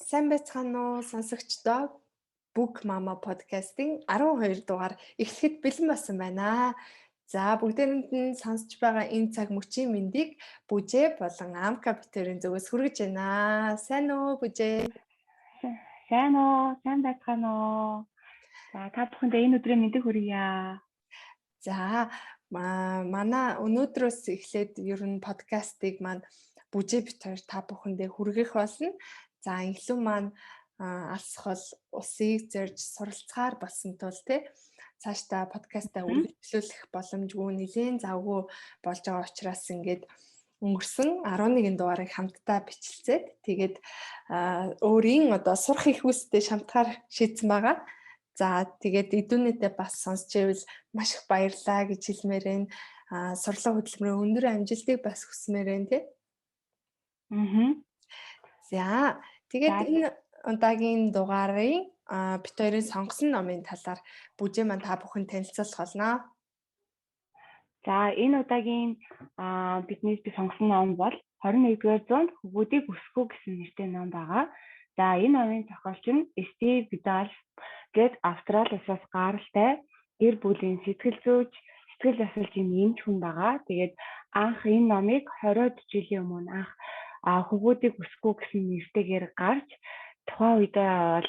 Сайн байцгаана уу сонсогчдоо. Book Mama podcast-ийн 12 дугаар эхлэхэд бэлэн болсон байна. За, бүгдээрэнд нь сонсож байгаа энэ цаг мөчийн мэндийг Бүжээ болон Амка битэрийн зүгээс хүргэж байна. Сайн уу, Бүжээ? Сайн уу? Сайн байцгаана уу? За, та бүхэндээ энэ өдрийн мэндийг хүргье. За, манай өнөөдрөөс эхлээд ер нь подкастыг маань Бүжээ бит хоёр та бүхэндээ хүргэх болно. За, инхлүү маань алс хол усыг зорж суралцгаар болсон тул те цаашдаа подкастаа үргэлжлүүлэх боломжгүй, нэлээн завгүй болж байгаа учраас ингээд өнгөрсөн 11 дугаарыг хамтдаа бичлцээд, тэгээд өөрийн одоо сурах их үүстэй шамтгаар шийдсэн байгаа. За, тэгээд эдүүнээдээ бас сонсч ивэл маш их баярлаа гэж хэлмээр байна. Сурлага хөдөлмөрийн өндөр амжилтыг бас хүсмээр байна тий. За, тэгээд энэ удаагийн дугаарын бит хоёрын сонгосон номын талаар Бүжээ маань та бүхэн танилцуулах болно. За, энэ удаагийн бидний би сонгосон ном бол 21-р зуунд хөвгүүдийг өсгөө гэсэн нэртэй ном байгаа. За, энэ номын зохиолч нь Стив Видал гээд Австрали улсаас гаралтай гэр бүлийн сэтгэл зүйч, сэтгэл засалжийн эмч хүн байгаа. Тэгээд анх энэ номыг 20-од жилийн өмнө анх хөвгүүдийг өсгөө гэсэн нэртэйгээр гарч, тухайн үедээ бол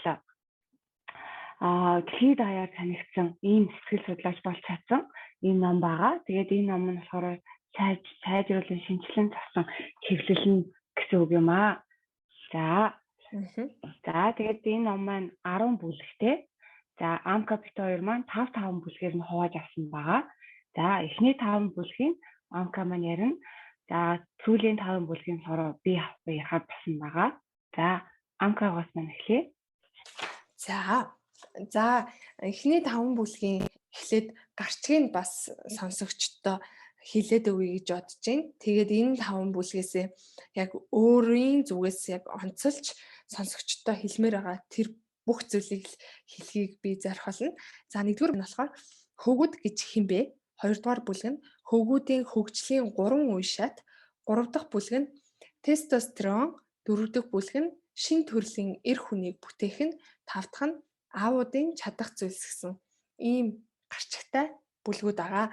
дэлхийд даяар танигдсан ийм сэтгэл судлаач болж чадсан ийм ном байгаа. Тэгээд энэ ном нь болохоор сайжруулан шинэчлэн зохисон хэвлэл нь гэсэн үг юм аа. За. За, тэгээд энэ ном маань 10 бүлэгтэй. За, Амка бит хоёр маань 5 5 бүлгээр нь хувааж авсан байгаа. За, эхний 5 бүлгийг Амка маань ярина. За, сүүлийн 5 бүлгийн болохоор би ярихаар болсон байгаа. За, Амкагоос маань эхлэе. За, эхний 5 бүлгийн эхлээд гарчгийг бас сонсогчдоо хэлээд өгье гэж бодож байна. Тэгээд энэ 5 бүлгээсээ яг өөрийн зүгээс яг онцолж сонсогчдоо хэлмээр байгаа тэр бүх зүйлийг хэлхийг би зорих болно. За, нэгдүгээр нь болохоор хөвгүүд гэж хэн бэ? Хоёрдугаар бүлэг нь хөвгүүдийн хөгжлийн 3 үе шат, гурав дахь бүлэг нь тестостерон, дөрөв дэх бүлэг нь шин төрлийн эр хүнийг бүтээх нь, тав дахь нь аавуудын чадах зүйлс гэсэн ийм гарчигтай бүлгүүд байгаа.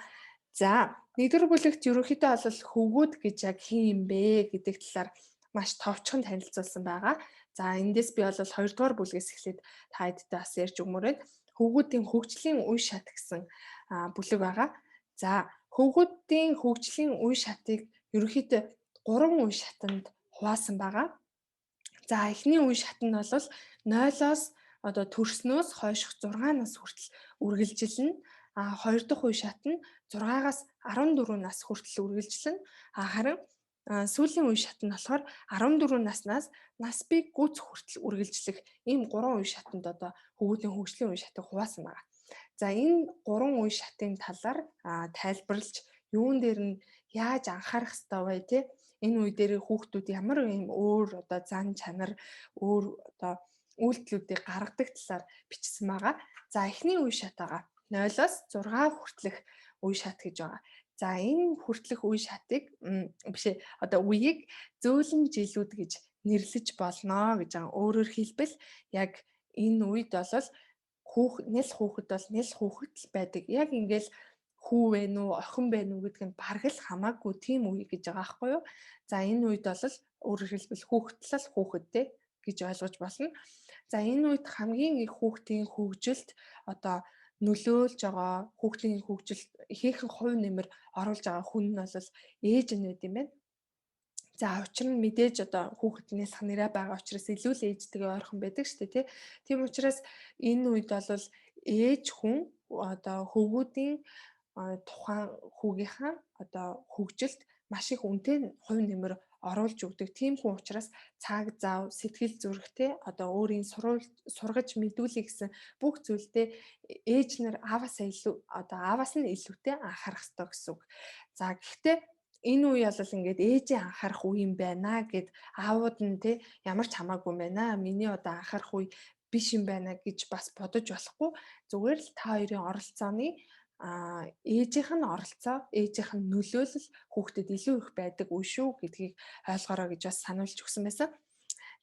За, нэгдүгээр бүлэгт ерөнхийдөө бол хөвгүүд гэж яг хэн юм бэ гэдэг талаар маш товчхон танилцуулсан байгаа. За, эндээс би бол хоёрдугаар бүлгээс эхлээд та хэдтэй бас ярьж өгмөр байна. Хөвгүүдийн хөгжлийн үе шат гэсэн бүлэг байгаа. За, хөвгүүдийн хөгжлийн үе шатыг ерөнхийдөө 3 үе шатанд хуваасан байгаа. За, эхний үе шат нь бол 0-оос одоо төрснөөс хойших 6 нас хүртэл үргэлжилнэ. А хоёр дахь үе шат нь 6-аас 14 нас хүртэл үргэлжилнэ. А харин сүүлийн үе шат нь болохоор 14 наснаас нас бий гүйцэх хүртэл үргэлжлэх ийм 3 үе шатанд одоо хөвгүүдийн хөгжлийн үе шатыг хуваасан байгаа. За, энэ 3 үе шатын талаар тайлбарлаж, юун дээр нь яаж анхаарах ёстой вэ те, энэ үе дээр хүүхдүүд ямар юм өөр одоо зан чанар, өөр одоо үйлдэлүүдийг гаргадаг талаар бичсэн байгаа. За, эхний үе шат байгаа. 0-оос 6 хүртэлх үе шат гэж байгаа. За, энэ хүртэлх үе шатыг биш ээ, одоо үеийг зөөлөн жилүүд гэж нэрлэж болно гэж байгаа. Өөрөөр хэлбэл яг энэ үед бол нэл хүүхэд бол нэл хүүхэд л байдаг. Яг ингээл хүү вэ нү, охин бэ нү гэдг нь бараг л хамаагүй тийм үе гэж байгаа байхгүй юу? За, энэ үед бол өөрөөр хэлбэл хүүхэд л хүүхэд те гэж ойлгож болно. За, энэ үед хамгийн их хүүхдийн хөгжилд одоо нөлөөлж байгаа, хүүхдийн хөгжилд ихээхэн хувь нэмэр оруулж байгаа хүн нь бол ээж нь байд юм байна. За, учир нь мэдээж одоо хүүхэд нялх нэрэ байгаа учраас илүү л ээжтэйгээ ойрхон байдаг шүү дээ тий. Тийм учраас энэ үед бол ээж хүн одоо хөвгүүдийн тухайн хүүгийнхаа одоо хөгжилд маш их үнэтэй хувь нэмэр оруулж өгдөг. Тийм хүн учраас цаг зав, сэтгэл зүрэхтэй одоо өөрийн сургаж мэдүүлэх гэсэн бүх зүйлдээ ээж нар ааваасаа илүү, одоо ааваас нь илүүтэй анхаарах ёстой гэсэн үг. За, гэхдээ энэ үе бол ингээд ээжээ анхаарах үе юм байна гэд аавууд нь те ямар ч хамаагүй юм байна. Миний одоо анхаарах үе биш юм байна гэж бас бодож болохгүй. Зүгээр л та хоёрын оролцооны ээжийнх нь оролцоо, ээжийнх нь нөлөөлөл хүүхдэд илүү их байдаг үе шүү гэдгийг ойлгоорой гэж бас сануулж өгсөн байсан.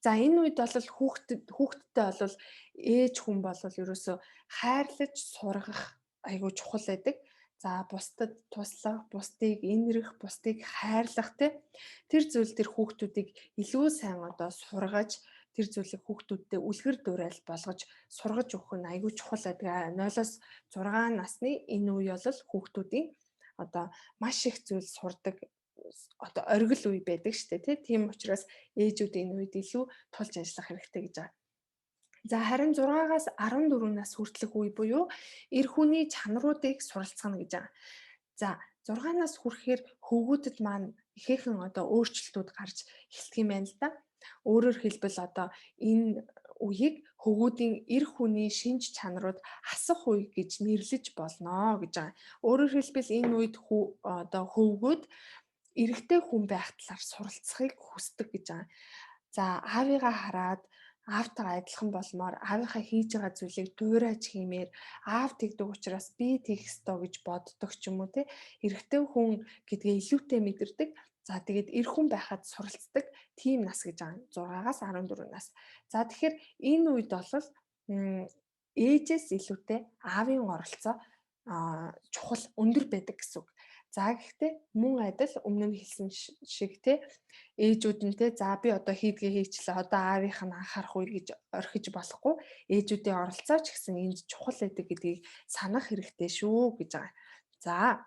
За энэ үед бол хүүхдтэй бол ээж хүн бол ерөөсөө хайрлаж сургах айгүй чухал байдаг. За бусдад туслах, бусдыг инэрх, бусдыг хайрлах тэр зүйл төр хүүхдүүдийг илүү сайн одоо сургаж тэр зүйлийг хүүхдүүддээ үлгэр дуурайл болгож сургаж өгөх нь айгүй чухал байдаг. 0-оос 6 насны энэ үе бол хүүхдүүдийн одоо маш их зүйл сурдаг одоо оргил үе байдаг шүү дээ, тийм учраас ээжүүд энэ үед илүү тулж ажиллах хэрэгтэй гэж байгаа. За харин 6-аас 14 нас хүртэлх үе буюу эр хүний чанаруудыг суралцгана гэж байгаа. За 6 нас хүрэхээр хөвгүүдэд маань ихээхэн одоо өөрчлөлтүүд гарч эхэлдэг юм байна л да. Өөрөөр хэлбэл одоо энэ үеийг хөвгүүдийн эр хүний шинж чанарууд асах үе гэж нэрлэж болно гэж байгаа. Өөрөөр хэлбэл энэ үед одоо хөвгүүд эрэгтэй хүн байх талаар суралцахыг хүсдэг гэж байгаа. За аавыгаа хараад аавтайгаа адилхан болмоор, аавынхаа хийж байгаа зүйлийг дуурайж хиймээр, аав тэгдэг учраас би тэгэх ёстой гэж боддог ч юм уу те. Эрэгтэй хүн гэдгээ илүүтэй мэдэрдэг. За тэгээд эр хүн байхад суралцдаг тийм нас гэж байгаа. 6-аас 14 нас. За тэгэхээр энэ үед бол ээжээс илүүтэй аавын оролцоо чухал өндөр байдаг гэсэн үг. За гэхдээ мөн адил өмнө нь хэлсэн шиг те ээжүүд нь те за би одоо хийдгээ хийчлээ, одоо аавынх нь анхаарах үе гэж орхиж болохгүй. Ээжүүдийн оролцоо ч гэсэн энд чухал байдаг гэдгийг санах хэрэгтэй шүү гэж байгаа.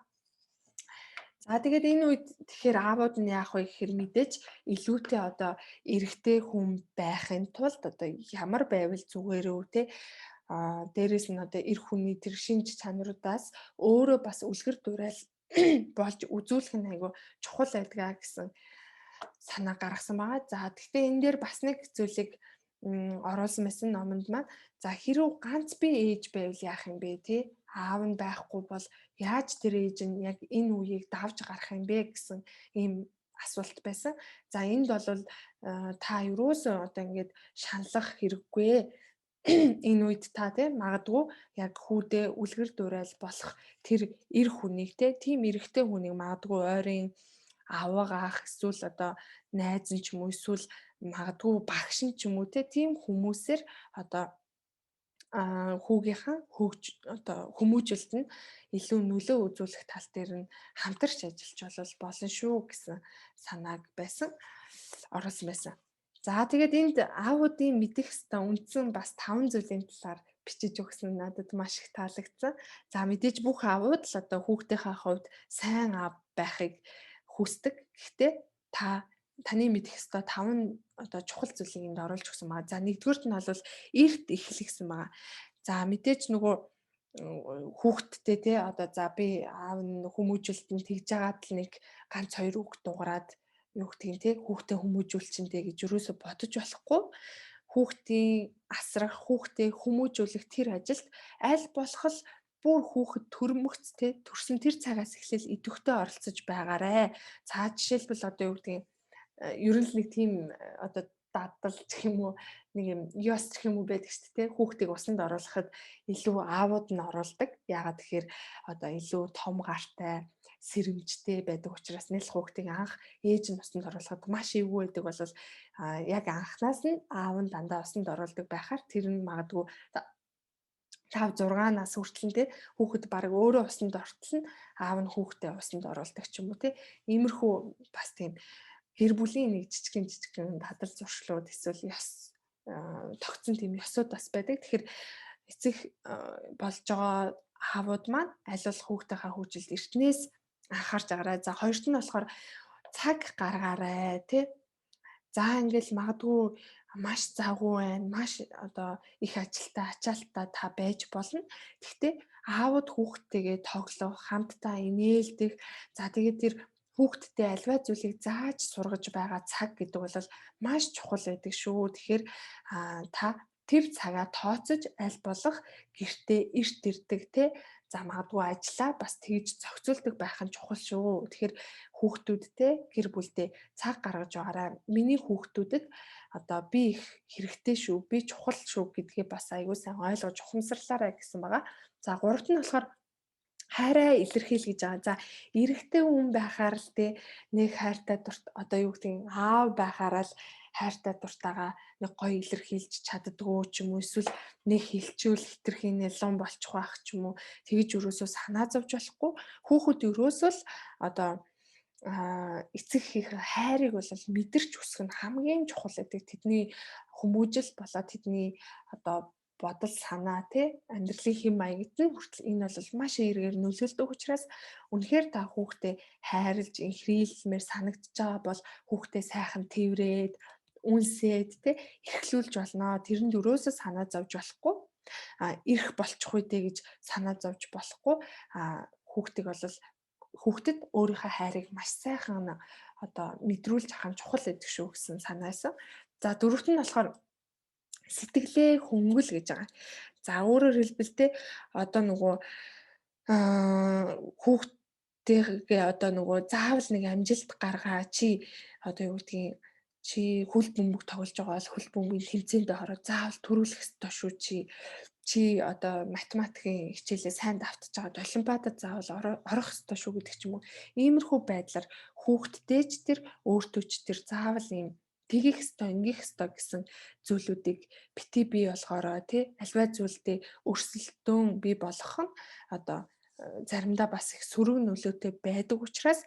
За тэгээд энэ үед тэгэхээр аавууд нь яах вэ гэхээр мэдээж илүүтэй одоо эрэгтэй хүн байхын тулд одоо ямар байвал зүгээр үү те, дээрэс нь одоо эр хүний тэр шинж чанаруудаас өөрөө бас үлгэр дуурайл болж үзүүлэх нь айгүй чухал байдгаа гэсэн санаа гаргасан байгаа. За гэхдээ энэ дээр бас нэг зүйлийг оруулсан байсан номонд маань. За хэрв ганц би ээж байвал яах юм бэ те? Аав нь байхгүй бол яаж тэр ээж нь яг энэ үеийг давж гарах юм бэ гэсэн ийм асуулт байсан. За энд бол та юусоо одоо ингээд шаналлах хэрэггүй. Энэ үед та те магадгүй яг хүүдээ үлгэр дуурайл болох тэр эр хүнийг те, тийм эрэгтэй хүнийг магадгүй ойрын аваагаах эсвэл одоо найз нь ч юм уу, эсвэл магадгүй багш нь ч юм уу те, тийм хүмүүсээр одоо хүүгийнхаа хөгж одоо хүмүүжүүлэлт нь илүү нөлөө үзүүлэх тал дээр нь хамтарч ажиллаж болно шүү гэсэн санааг байсан, оруулсан байсан. За тэгээд энд аавуудын мэдэх ёстой үндсэн бас 5 зүйлийн талаар бичиж өгсөн надад маш их таалагдсан. За мэдээж бүх аавууд л одоо хүүхдийнхээ хувьд сайн аав байхыг хүсдэг. Гэхдээ таны мэдэх ёстой 5 одоо чухал зүйлийг энд оруулж өгсөн байгаа. За нэгдүгüрт нь бол эрт эхлэх гэсэн байгаа. За мэдээж нөгөө хүүхдтэй те одоо за би аав нь хүмүүжүүлэлт нь тэгж жагаад л нэг ганц хоёр үг дуурайд юу гэдгийг те хүүхдээ хүмүүжүүлчихэндээ гэж юусоо бодож болохгүй. Хүүхдийн асрах, хүүхдээ хүмүүжүүлэх тэр ажилд аль болох л бүр хүүхэд төрмөгц те төрсөн тэр цагаас эхлээл идэвхтэй оролцож байгаарэ. За жишээлбэл одоо юу гэдгийг ер нь л нэг тийм одоо дадал гэх юм уу, нэг юм ёс гэх юм уу байдаг шүү дээ. Хүүхдийг усанд оруулахад илүү аавууд нь оруулдаг. Яагаад тэгэхээр одоо илүү том гартай, сэрэмжтэй байдаг учраас нэл хүүхдийг анх ээж нь усанд оруулахад маш эвгүй байдаг бол яг анхнаас нь аав нь дандаа усанд оруулдаг байхаар тэр нь магадгүй 5 6 нас хүртэл те хүүхэд баг өөрөө усанд ортол нь аав нь хүүхдээ усанд оруулдаг ч юм уу те. Иймэрхүү бас тийм гэр бүлийн нэг жижигэн дадал зуршлууд эсвэл ёс тогтсон тийм ёсууд бас байдаг. Тэгэхээр эцэг болж байгаа аавууд маань аль болох хүүхдийнхаа хөгжилд эртнээс анхаарч агараа. За хоёрт нь болохоор цаг гаргаарай тий. За ингээл магадгүй маш завгүй байна, маш одоо их ажилтаа, ачаалтаа та байж болно. Гэхдээ аавууд хүүхдтэйгээ тоглох, хамтдаа инээлдэх, за тэгээд тэр хүүхдтэй альва зүйлийг зааж сургаж байгаа цаг гэдэг бол маш чухал байдаг шүү. Тэгэхээр та тэр цагаа тооцож аль болох гэртээ эрт ирдэг те, за магадгүй ажиллаа бас тэгж зохицуулдаг байх нь чухал шүү. Тэгэхээр хүүхдүүдтэй гэр бүлдээ цаг гаргаж байгаарай. Миний хүүхдүүдэд одоо би их хэрэгтэй шүү, би чухал шүү гэдгээ бас аягүй сайн ойлгож ухамсарлаарай гэсэн байгаа. За гуравт нь болохоор хайраа илэрхийл гэж байгаа. За эрэгтэй хүн байхаар л те нэг хайртай дурт одоо юу гэдгийг аав байхаараа л хайртай дуртайгаа нэг гоё илэрхийлж чаддгүй ч юм уу, эсвэл нэг хилчүүл хитрхийн нэлон болчих байх ч юм уу, тэгж өрөөсөө санаа зовж болохгүй. Хүүхэд өрөөсөө л одоо эцэг их хайрыг бол мэдэрч өсгөх нь хамгийн чухал гэдэг. Тэдний хүмүүжил болоо тэдний одоо бодол санаа тий амьдралын хэм маягт нь хүртэл энэ бол маш эргээр нөлөөлдөг учраас үнэхээр та хүүхдээ хайрлж инхрийлмээр санагдаж байгаа бол хүүхдээ сайхан тэврээд үнсээд тий эрхлүүлж болно. Тэрэнд өрөөсөө санаа зовж болохгүй. Ирэх болчих үү дээ гэж санаа зовж болохгүй. Хүүхдийг бол хүүхдэд өөрийнхөө хайрыг маш сайхан одоо мэдрүүлж авах нь чухал гэдэг шүү гэсэн санаасан. За дөрөвт нь болохоор сэтгэлээ хөнгөл гэж байгаа. За өөрөөр хэлбэл те одоо нөгөө хүүхдтэйгээ одоо нөгөө заавал нэг амжилт гаргаа, чи одоо юу гэдгийг, чи хөл бөмбөг тоглож байгаа бол хөл бөмбөгийн тэмцээндээ ороод заавал төрүүлэх ёстой шүү, чи одоо математикийн хичээлээ сайн давтаж байгаад олимпиадад заавал орох ёстой шүү гэдэг ч юм уу. Иймэрхүү байдлаар хүүхдтэй ч тэр өөртөө ч тэр заавал ийм тэгих ёстой, ингэх ёстой гэсэн зүйлүүдийг бити бий болгоорой тий альва зүйлдээ өрсөлдөөн бий болгох нь одоо заримдаа бас их сөрөг нөлөөтэй байдаг учраас,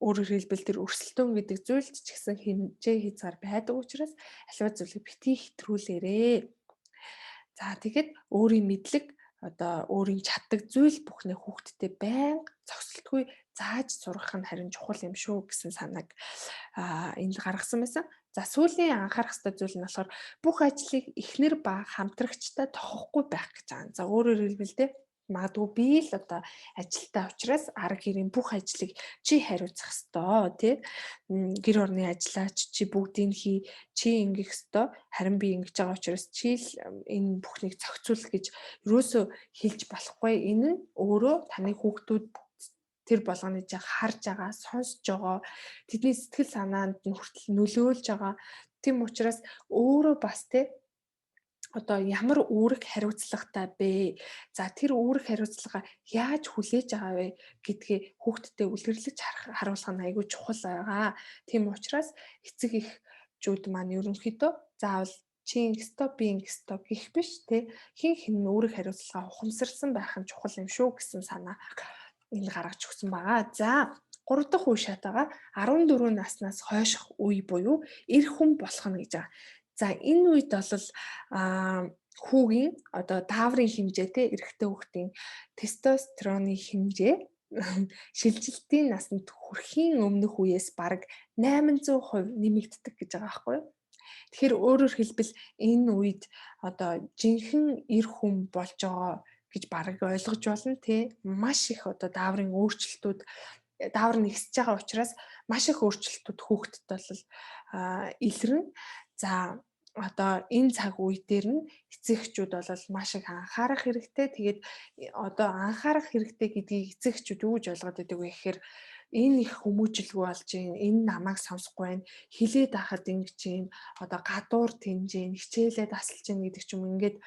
өөрөөр хэлбэл тэр өрсөлдөөн гэдэг зүйлд ч гэсэн хэмжээ хязгаар байдаг учраас альва зүйлийг бити хэтрүүлээрээ. За тэгэхэд өөрийн мэдлэг, одоо өөрийн чаддаг зүйл бүхнээ хүүхдтэй байнга зогсолтгүй зааж сургах нь харин чухал юм шүү гэсэн санааг энд гаргасан байсан. За сүүлийн анхаарах ёстой зүйл нь болохоор бүх ажлыг эхнэр ба хамтрагчтай тохихгүй байх гэж байгаа. За өөрөөр хэлбэл те магадгүй би л одоо ажилтаа учраас арга хэрийн бүх ажлыг чи хариуцах ёстой тий, гэр орны ажлаач чи бүгдийг хий, чи ингэх ёстой, харин би ингэж байгаа учраас чи л энэ бүхнийг зохицуул гэж юусоо хэлж болохгүй. Энэ нь өөрөө таны хүүхдүүд тэр болгоны жаа харж байгаа, сонсож байгаа, тэдний сэтгэл санаанд нь хүртэл нөлөөлж байгаа. Тийм учраас өөрөө бас те одоо ямар үүрэг хариуцлагатай бэ? За тэр үүрэг хариуцлага яаж хүлээж байгаа вэ гэдгээ хүүхдтэд үлгэрлэж харуулах нь айгүй чухал байгаа. Тийм учраас эцэг эхчүүд маань ерөнхийдөө заавал чи ингэх ёстой, би ингэх ёстой гэх биш те, хин хин үүрэг хариуцлага ухамсарсан байх нь чухал юм шүү гэсэн санаа энд гаргаж өгсөн байгаа. За 3 дахь үе шат байгаа 14 наснаас хойших үе буюу эр хүн болох нь гэж байгаа. За энэ үед бол хүүгийн одоо дааврын хэмжээ те эрэгтэй хүүхдийн тестостероны хэмжээ шилжилтийн насанд хүрэхийн өмнөх үеэс бараг 800% нэмэгддэг гэж байгаа байхгүй юу? Тэгэхээр өөрөөр хэлбэл энэ үед одоо жинхэнэ эр хүн болж байгаа гэж бараг ойлгож болно те. Маш их одоо дааврын өөрчлөлтүүд, даавар нэгсэж байгаа учраас маш их өөрчлөлтүүд хүүхдэд бол илэрнэ. За одоо энэ цаг үе дээр нь эцэг эхчүүд бол маш их анхаарах хэрэгтэй. Тэгээд одоо анхаарах хэрэгтэй гэдгийг эцэг эхчүүд юу гэж ойлгоод байдаг вэ гэхээр энэ их хүмүүжлгүй болж байна, энэ намайг сонсохгүй байна, хилээд байхад ингэж юм, одоо гадуур тэнж юм, хичээлээ тасалж юм гэдэг ч юм, ингээд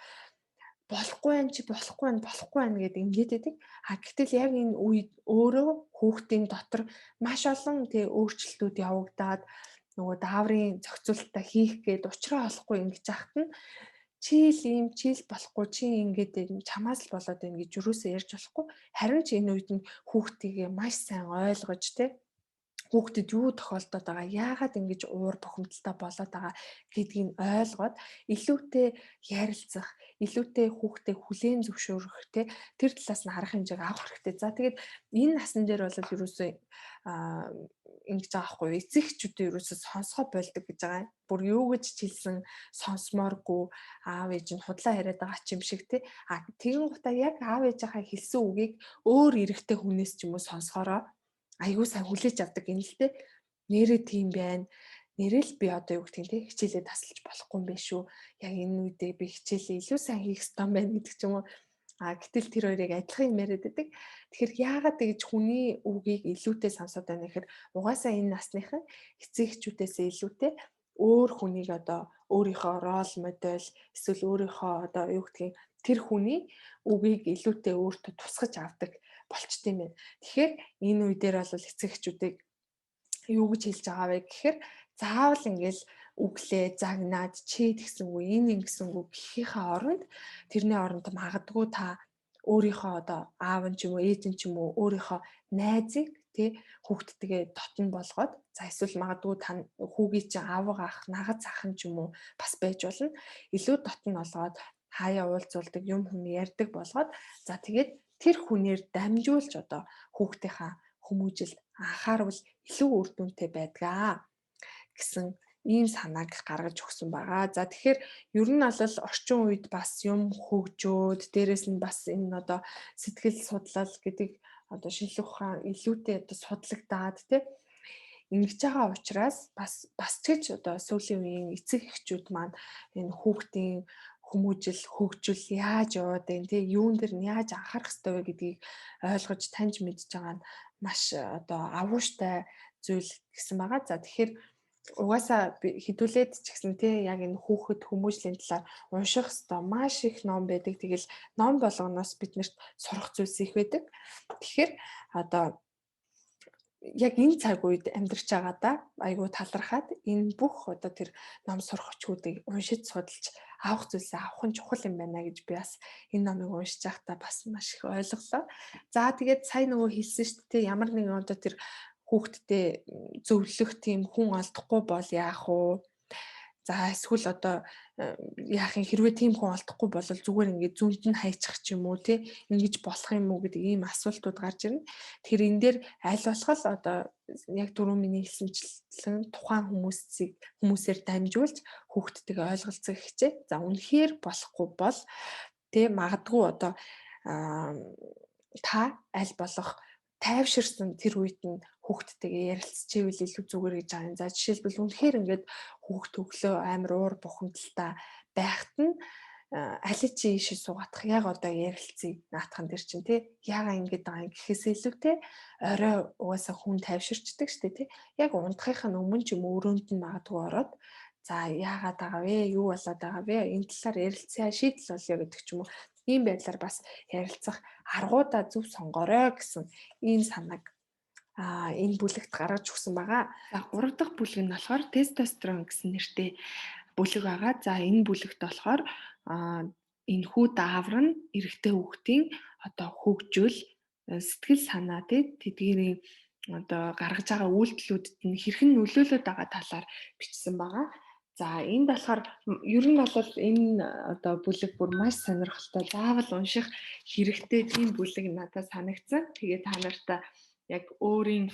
болохгүй байх чи болохгүй байх, болохгүй байх гэдэг ингээд байдаг. А гэтэл яг энэ үед өөрөө хүүхдийн дотор маш олон тэгээ өөрчлөлтүүд явагдаад нөгөө дааврын зохицуулалтаа хийх гээд учраа олохгүй ингэж яхад нь чи л ийм, чи л болохгүй, чи ингээд чамаас л болоод байна гэж юусоо ярьж болохгүй. Харин ч энэ үед нь хүүхдийгээ маш сайн ойлгож те хүүхдэд юу тохиолдоод байгаа, яагаад ингэж уур бухимдалтай болоод байгаа гэдгийг ойлгоод илүүтэй ярилцах, илүүтэй хүүхдэд хүлээн зөвшөөрөх те тэр талаас нь арга хэмжээг авах хэрэгтэй. За тэгээд энэ насн дээр бол ерөөсөө ингэж байгаа байхгүй юу? Эцэг эхчүүдээ ерөөсөө сонсгоо болдог гэж байгаа юм. Бүр юу гэж хэлсэн сонсомооргүй, аав ээж нь худлаа яриад байгаа ч юм шиг те. А тэгэн гутаа яг аав ээжийнхаа хэлсэн үгийг өөр эрэгтэй хүнээс ч юм уу сонсохороо айгүй сайн хүлээж авдаг юм л те. Нэрээ тийм байна. Нэрэл би одоо юу гэдгийг те хичээлээ тасалж болохгүй юм байна шүү. Яг энэ үедээ би хичээлээ илүү сайн хийх ёстой юм байна гэдэг ч юм уу. А гэтэл тэр хоёрыг адилхан юм яриад байдаг. Тэгэхээр яагаад тэгж хүний үгийг илүүтэй сонсоод байна гэхээр угаасаа энэ насныхан эцэг эхчүүдээсээ илүүтэй өөр хүнийг одоо өөрийнхөө рол модель эсвэл өөрийнхөө одоо юу гэдгийг тэр хүний үгийг илүүтэй өөртөө тусгаж авдаг болчт юм байна. Тэгэхээр энэ үе дээр бол эцэг эхчүүдийг юу гэж хэлж байгаа вэ гэхээр заавал ингээл үглээ загнаад чи тэгсэнгүү энэ ингэсэнгүү гэхийнхээ оронд тэрний оронд магадгүй та өөрийнхөө одоо аав нь ч юм уу ээж нь ч юм уу өөрийнхөө найзыг тий хүүхдтэйгээ дотн болгоод за эсвэл магадгүй та хүүгийн чинь аавга ах нагац ах нь ч юм уу бас байж болно. Илүү дотн болгоод хаяа уулзуулдаг юм хүм ярьдаг болгоод за тэгээд тэр хүнээр дамжуулж одоо хүүхдийнхаа хүмүүжилд анхаарвал илүү үр дүнтэй байдгаа гэсэн ийм санааг гаргаж өгсөн байгаа. За тэгэхээр ер нь бол орчин үед бас юм хөгжөөд дээрэс нь бас энэ одоо сэтгэл судлал гэдэг одоо шинжлэх ухаан илүүтэй одоо судлагдаад тий ингэж байгаа учраас бас бас ч гэж одоо сүүлийн үеийн эцэг эхчүүд маань энэ хүүхдийн хүмүүжил хөгжил яаж яваад байна тий юун дээр нь яаж анхаарах ёстой вэ гэдгийг ойлгож таньж мэдж байгаа нь маш одоо авууштай зүйл гэсэн байгаа. За тэгэхээр угаасаа хідүүлээд ч гэсэн тий яг энэ хүүхэд хүмүүжлийн талаар унших ёстой маш их ном байдаг. Тэгэл ном болгоноос биднэрт сурах зүйлс их байдаг. Тэгэхээр одоо яг энэ цаг үед амьдарч байгаадаа айгүй талархаад энэ бүх одоо тэр ном сурах хүчүүдийг уншиж судалж авах зүйлсээ авах нь чухал юм байна гэж би бас энэ номыг уншиж байхдаа бас маш их ойлголоо. За тэгээд сая нөгөө хэлсэн шүү дээ ямар нэгэн одоо тэр хүүхдтэй зөвлөх тийм хүн олдохгүй бол яах вэ? За эсвэл одоо яах юм хэрвээ тийм хүн олдохгүй бол зүгээр ингээд зүнд нь хайчих ч юм уу тий ингэж болох юм уу гэдэг ийм асуултууд гарч ирнэ. Тэгэхээр энэ дээр аль болох л одоо яг түрүү миний хэлсэнчлэн тухайн хүмүүсийг хүмүүсээр дамжуулж хүүхдтэйгээ ойлголцох хичээ. За үнэхээр болохгүй бол тий магадгүй одоо та аль болох тайвширсан тэр үед нь хүүхдтэйгээ ярилцчихвэл илүү зүгээр гэж байгаа юм. За жишээлбэл үнэхээр ингээд хүүхд өглөө амар уур бухимдалтай байхад нь аль чи ийшээ суугаадах яг одоо ярилцъя наатхан дээр чинь тий яага ингэж байгаа юм гэхээс илүү тий орой угаасаа хүн тайвширчдаг штэ тий яг унтахынхаа өмнө ч юм өрөөнд нь магадгүй ороод за яагаад байгаа вэ юу болоод байгаа вэ энэ талаар ярилцъя шийдэл олъё гэдэг ч юм уу ийм байдлаар бас ярилцах аргуудаа зөв сонгоорой гэсэн ийм санааг энэ бүлэгт гаргаж өгсөн байгаа. За 3 дахь бүлэг нь болохоор тестостерон гэсэн нэртэй бүлэг байгаа. За энэ бүлэгт болохоор энэ хүү даавар нь эрэгтэй хүүхдийн одоо хөгжил, сэтгэл санаа тий тэдгээрийн одоо гаргаж байгаа үйлдэлүүдэд нь хэрхэн нөлөөлөд байгаа талаар бичсэн байгаа. За энд болохоор ер нь бол энэ одоо бүлэг бүр маш сонирхолтой. Заавал унших хэрэгтэй тийм бүлэг надад санагдсан. Тэгээ та нартай яг өөрийн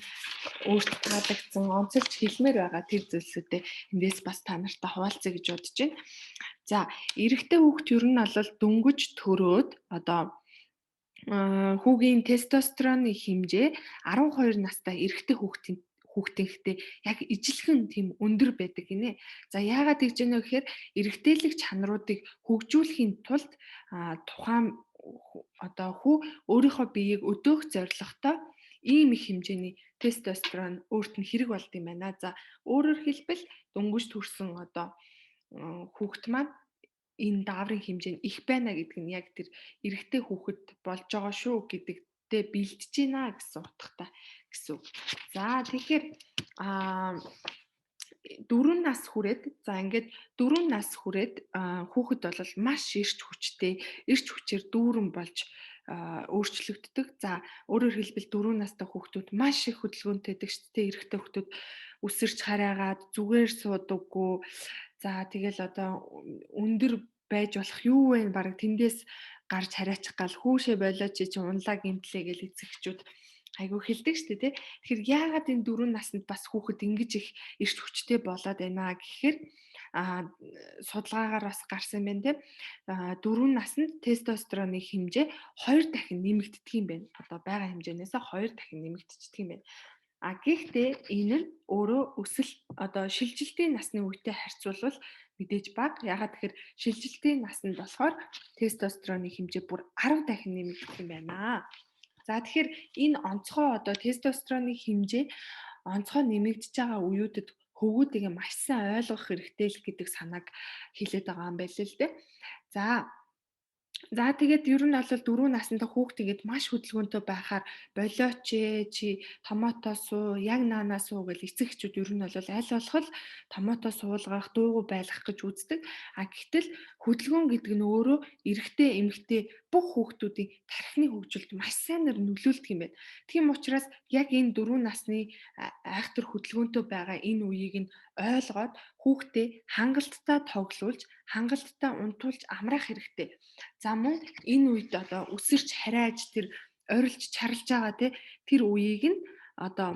өөрт таалагдсан онцолж хэлмээр байгаа тэр зүйлсүүдээ эндээс бас та нартай хуваалцъя гэж бодож байна. За эрэгтэй хүүхд ер нь бол дөнгөж төрөөд одоо хүүгийн тестостероны хэмжээ 12 настай эрэгтэй хүүхдийнхтэй яг ижилхэн тийм өндөр байдаг гинэ. За яагаад тэгж яана гэхээр эрэгтэйлэг чанаруудыг хөгжүүлэхийн тулд тухайн одоо хүү өөрийнхөө биеийг өдөөх зорилготой ийм их хэмжээний тестостерон өөрт нь хэрэг болд юм байна. За өөрөөр хэлбэл дөнгөж төрсэн одоо хүүхэд маань энэ дааврын хэмжээ нь их байна гэдэг нь яг тэр эрэгтэй хүүхэд болж байгаа шүү гэдэгтээ бэлтэж байна гэсэн утгатай гэсэн үг. За тэгэхээр 4 нас хүрээд за ингээд 4 нас хүрээд хүүхэд бол маш эрч хүчтэй, эрч хүчээр дүүрэн болж өөрчлөгддөг. За өөрөөр хэлбэл 4 настай хүүхдүүд маш их хөдөлгөөнтэй байдаг шүү дээ. Эрэгтэй хүүхдүүд үсэрч хараагаад зүгээр суудаггүй. За тэгэл одоо өндөр байж болох юу вэ? Бараг тэндээс гарч хараачих гал хүүшээ болооч чи унлаа гинтлээ гэл эцэгчүүд айгүй хэлдэг шүү дээ тий. Тэгэхээр яагаад энэ 4 наснд бас хүүхэд ингэж их эрч хүчтэй болоод байна гэхээр судалгаагаар бас гарсан байна тий. 4 наснд тестостероны хэмжээ 2 дахин нэмэгддэг юм байна. Одоо байгаа хэмжээнээс 2 дахин нэмэгдчихдэг юм байна. А гэхдээ энэ нь өөрөө өсөл одоо шилжилтийн насны үетэй харьцуулбал мэдээж бага. Ягаад тэгэхээр шилжилтийн наснд болохоор тестостероны хэмжээ бүр 10 дахин нэмэгдэх юм байна. За тэгэхээр энэ онцгой одоо тестостероны хэмжээ онцгой нэмэгдэж байгаа үеүүдэд хөвгүүдийг маш сайн ойлгох хэрэгтэй л гэдэг санааг хэлээд байгаа юм байна л дээ. За За тэгээд ер нь бол 4 настай хүүхд ингээд маш хөдөлгөөнтэй байхаар болооч ээ, чи томото суу, яг наанаа суу гэл эцэг эхчүүд ер нь бол аль болох л томото суулгах, дуугүй байлгах гэж үздэг. А гэтэл хөдөлгөөн гэдэг нь өөрөө эрэгтэй, эмэгтэй бүх хүүхдүүдийн тархины хөгжилд маш сайнаар нөлөөлдөг юм байна. Тийм учраас яг энэ 4 насны айхтар хөдөлгөөнтэй байгаа энэ үеийг нь ойлгоод хүүхдээ хангалттай тоглуулж, хангалттай унтуулж амраах хэрэгтэй. За мөн энэ үед одоо өсөрч харайж тэр орилж чарлж байгаа тэр үеийг нь одоо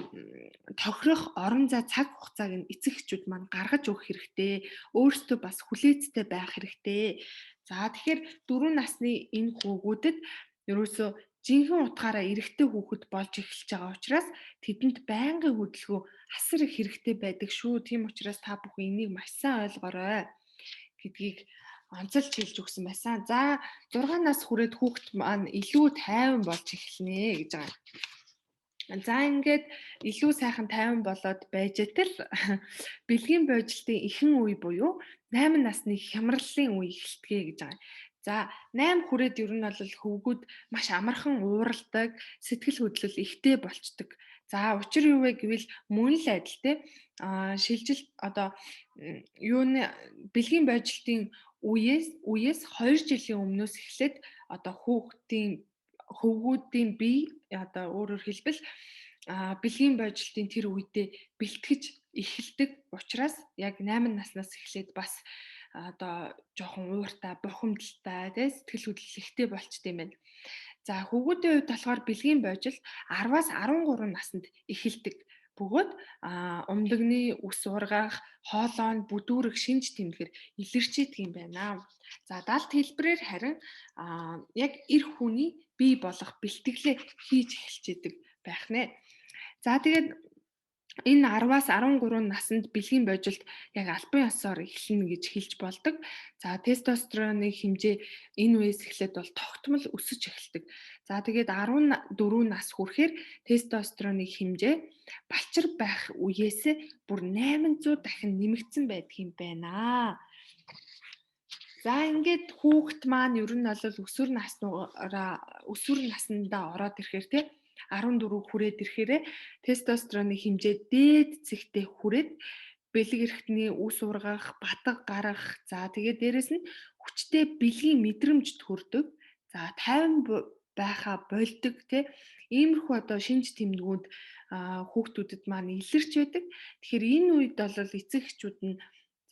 тохирох орон зай цаг хугацааг нь эцэг эхчүүд маань гаргаж өгөх хэрэгтэй. Өөрсдөө бас хүлээцтэй байх хэрэгтэй. За тэгэхээр 4 насны энэ хүүгүүдэд ерөөсөө жинхэнэ утгаараа эрэгтэй хүүхэд болж эхэлж байгаа учраас тэдэнд байнгын хөдөлгөөн асар их хэрэгтэй байдаг шүү. Тийм учраас та бүхэн энийг маш сайн ойлгоорой гэдгийг онцолж хэлж өгсөн байсан. За 6 нас хүрээд хүүхэд маань илүү тайван болж эхэлнэ гэж байгаа. За ингээд илүү сайхан тайван болоод байж тал бэлгийн божилтын ихэнх үе буюу 8 насны хямраллын үе эхэлдэг гэж байгаа. За 8 хүрээд ер нь бол хөвгүүд маш амархан ууралдаг, сэтгэл хөдлөл ихтэй болчдөг. За учир юу вэ гэвэл мөн л адил те шилжилт одоо юуны бэлгийн божилтын үеэс 2 жилийн өмнөөс эхлээд одоо хүүхдийн хөвгүүдийн бие одоо өөрөөр хэлбэл бэлгийн божилтын тэр үедээ бэлтгэж эхэлдэг учраас яг 8 наснаас эхлээд бас одоо жоохон ууртай, бухимдалтай, тэ сэтгэл хөдлөл ихтэй болчтой юм байна. За хөвгүүдийн хувьд болохоор бэлгийн божилт 10-аас 13 наснд эхэлдэг бөгөөд умлагны үс ургах, хоолой нь бүдүүрэх шинж тэмдгэр илэрч идэг юм байна. За далд хэлбэрээр харин яг эр хүний бие болох бэлтгэлээ хийж эхэлж идэг байх нэ. За тэгээд энэ 10-аас 13 наснд бэлгийн божилт яг албан ёсоор эхэлнэ гэж хэлж болдог. За тестостероны хэмжээ энэ үеэс эхлээд бол тогтмол өсөж эхэлдэг. За тэгээд 14 нас хүрэхээр тестостероны хэмжээ балчир байх үеэс бүр 800 дахин нэмэгдсэн байдаг юм байна. За ингээд хүүхэд маань ер нь бол өсвөр наснаараа өсвөр насндаа ороод ирэхээр те 14 хүрээд ирэхээрээ тестостероны хэмжээ дээд зэгтээ хүрээд бэлэг эрхтний үс ургах, батга гарах, за тэгээд дээрэс нь хүчтэй бэлгийн мэдрэмж төрдөг. За 50 байхаа болдог те иймэрхүү одоо шинж тэмдгүүд хүүхдүүдэд маань илэрч байдаг. Тэгэхээр энэ үед бол эцэг эхчүүд нь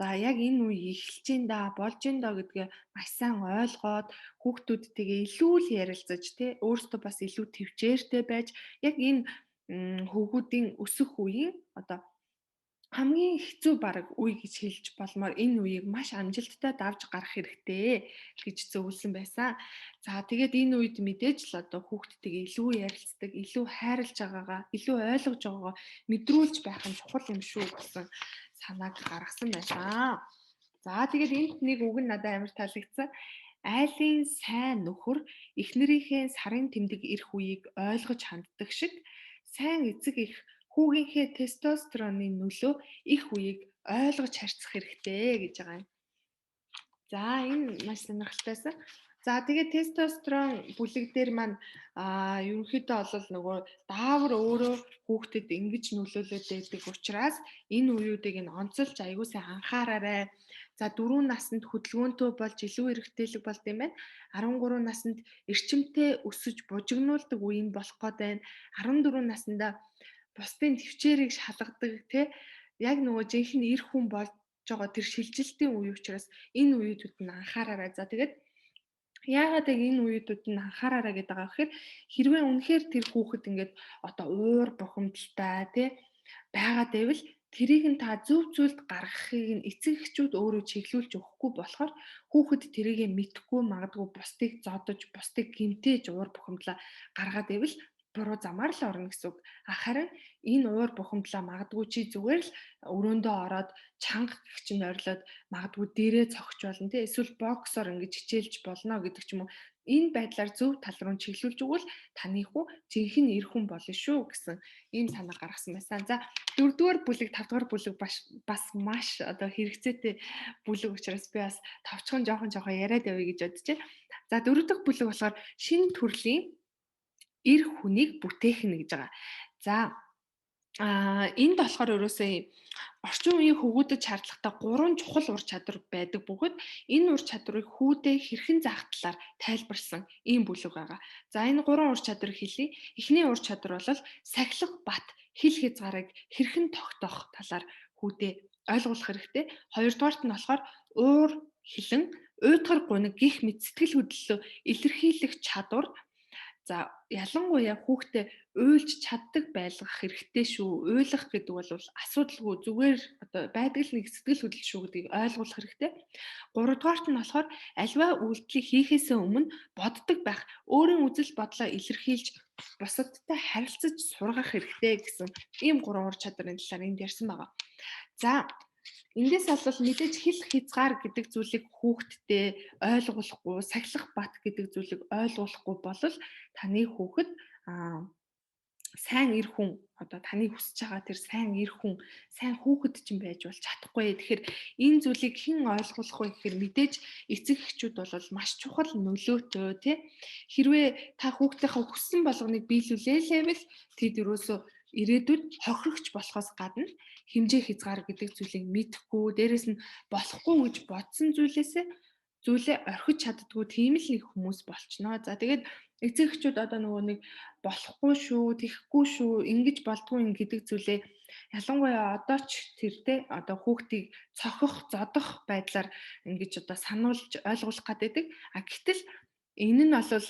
за яг энэ үе эхэлж ин да, болж ин доо гэдгээ маш сайн ойлгоод хүүхдүүдтэйгээ илүү л ярилцаж те өөрсдөө бас илүү төвчээртэй байж яг энэ хөвгүүдийн өсөх үеийн одоо хамгийн хэцүү бараг үе гэж хэлж болмоор энэ үеийг маш амжилттай давж гарах хэрэгтэй гэж зөвлөсөн байсан. За тэгээд энэ үед мэдээж л одоо хүүхдтэйгээ илүү ярилцдаг, илүү хайрлаж байгаагаа, илүү ойлгож байгаагаа мэдрүүлж байх нь чухал юм шүү гэсэн санааг гаргасан байсан. За тэгээд энд нэг үг нь надад амар таалагдсан. Айлын сайн нөхөр эхнэрийнхээ сарын тэмдэг ирэх үеийг ойлгож ханддаг шиг сайн эцэг их хүүгийнхээ тестостероны нөлөө их үеийг ойлгож харьцах хэрэгтэй гэж байгаа юм. За энэ маш сонирхолтойсэн. За тэгээд тестостерон бүлэг дээр маань ерөнхийдөө бол нөгөө даавар өөрөө хүүхдэд ингэж нөлөөлөд байдаг учраас энэ үеүүдийг нь онцолж аягүй сайн анхаараарай. За 4 наснд хөдөлгөөнтэй болж илүү эрэгтэйлэг болд юм байна. 13 наснд эрчимтэй өсөж бужигнуулдаг үе нь болох гээд байна. 14 наснда бусдын төвчээрийг шалгадаг те яг нөгөө жинхэнэ эр хүн болж байгаа тэр шилжилтийн үе учраас энэ үеүүдэд нь анхаараарай. За тэгээд яагаад яг энэ үеүүдэд нь анхаараарай гэдэг байгаа гэхээр хэрвээ үнэхээр тэр хүүхэд ингээд одоо уур бухимдалтай тий байгаад байвал тэрийг нь та зөв зүйлд гаргахыг нь эцэг эхчүүд өөрөө чиглүүлж өгөхгүй болохоор хүүхэд тэрийг мэдэхгүй магадгүй бусдыг зодож, бусдыг гэмтээж уур бухимдлаа гаргаад байвал Буруу замаар л орно гэсэн үг. Харин энэ уур бухимдлаа магадгүй чи зүгээр л өрөөндөө ороод чанга гэх чинь ойрлоод магадгүй дээрээ цогч болно тий, эсвэл боксоор ингэж хичээлж болно гэдэг ч юм уу. Энэ байдлаар зөв тал руу чиглүүлж өгвөл таны хүү жинхэнэ эр хүн болно шүү гэсэн ийм санаа гаргасан байсан. За, дөрөвдүгээр бүлэг, тавдугаар бүлэг бас маш одоо хэрэгцээтэй бүлэг учраас би бас товчхон жоохон жоохон яриад явъя гэж бодож байна. За, дөрөв дэх бүлэг болохоор шинэ төрлийн эр хүнийг бүтээх нь гэж байгаа. За, энд болохоор ерөөсөө орчин үеийн хөвгүүдэд шаардлагатай 3 чухал ур чадвар байдаг бөгөөд энэ ур чадварыг хүүдээ хэрхэн заах талаар тайлбарласан ийм бүлэг байгаа. За, энэ 3 ур чадварыг хэлье. Эхний ур чадвар бол сахилах бат, хил хязгаарыг хэрхэн тогтоох талаар хүүдээ ойлгуулах хэрэгтэй. Хоёрдугаарт нь болохоор уур хилэн, уйдгар гуниг гих мэт сэтгэл хөдлөлөө илэрхийлэх чадвар. За, ялангуяа хүүхдээ уйлж чаддаг байлгах хэрэгтэй шүү. Уйлах гэдэг бол асуудалгүй, зүгээр одоо байдаг л нэг сэтгэл хөдлөл шүү гэдгийг ойлгуулах хэрэгтэй. Гуравдугаарт нь болохоор альва үйлдэлийг хийхээсээ өмнө боддог байх, өөрийн үзэл бодлоо илэрхийлж бусадтай харилцаж сургах хэрэгтэй гэсэн ийм гурван ур чадварын талаар энд ярьсан байгаа. За, эндээс бол мэдээж хил хязгаар гэдэг зүйлийг хүүхэдтэй ойлгуулахгүй, сахилах бат гэдэг зүйлийг ойлгуулахгүй болол таны хүүхэд сайн эр хүн, одоо таны хүсэж байгаа тэр сайн эр хүн, сайн хүүхэд чинь байж бол чадахгүй. Тэгэхээр энэ зүйлийг хэн ойлгуулах вэ гэхээр мэдээж эцэг эхчүүд бол маш чухал нөлөөтэй, тий. Хэрвээ та хүүхдийнхээ хүссэн болгоныг биелүүлээлээвэл тэд ерөөсөө ирээдүйд хохирогч болохоос гадна хэмжээ хязгаар гэдэг зүйлийг мэдэхгүй, дээрэс нь болохгүй гэж бодсон зүйлээсээ зүйлээ орхиж чаддгүй тийм л нэг хүмүүс болчихноо. За, тэгээд эцэг эхчүүд одоо нөгөө нэг болохгүй шүү, тэхгүй шүү, ингэж болдгүй юм гэдэг зүйлээ ялангуяа одоо ч тэр те одоо хүүхдийг цохих, зодох байдлаар ингэж одоо сануулж ойлгуулах гэдэг. А гэтэл энэ нь бол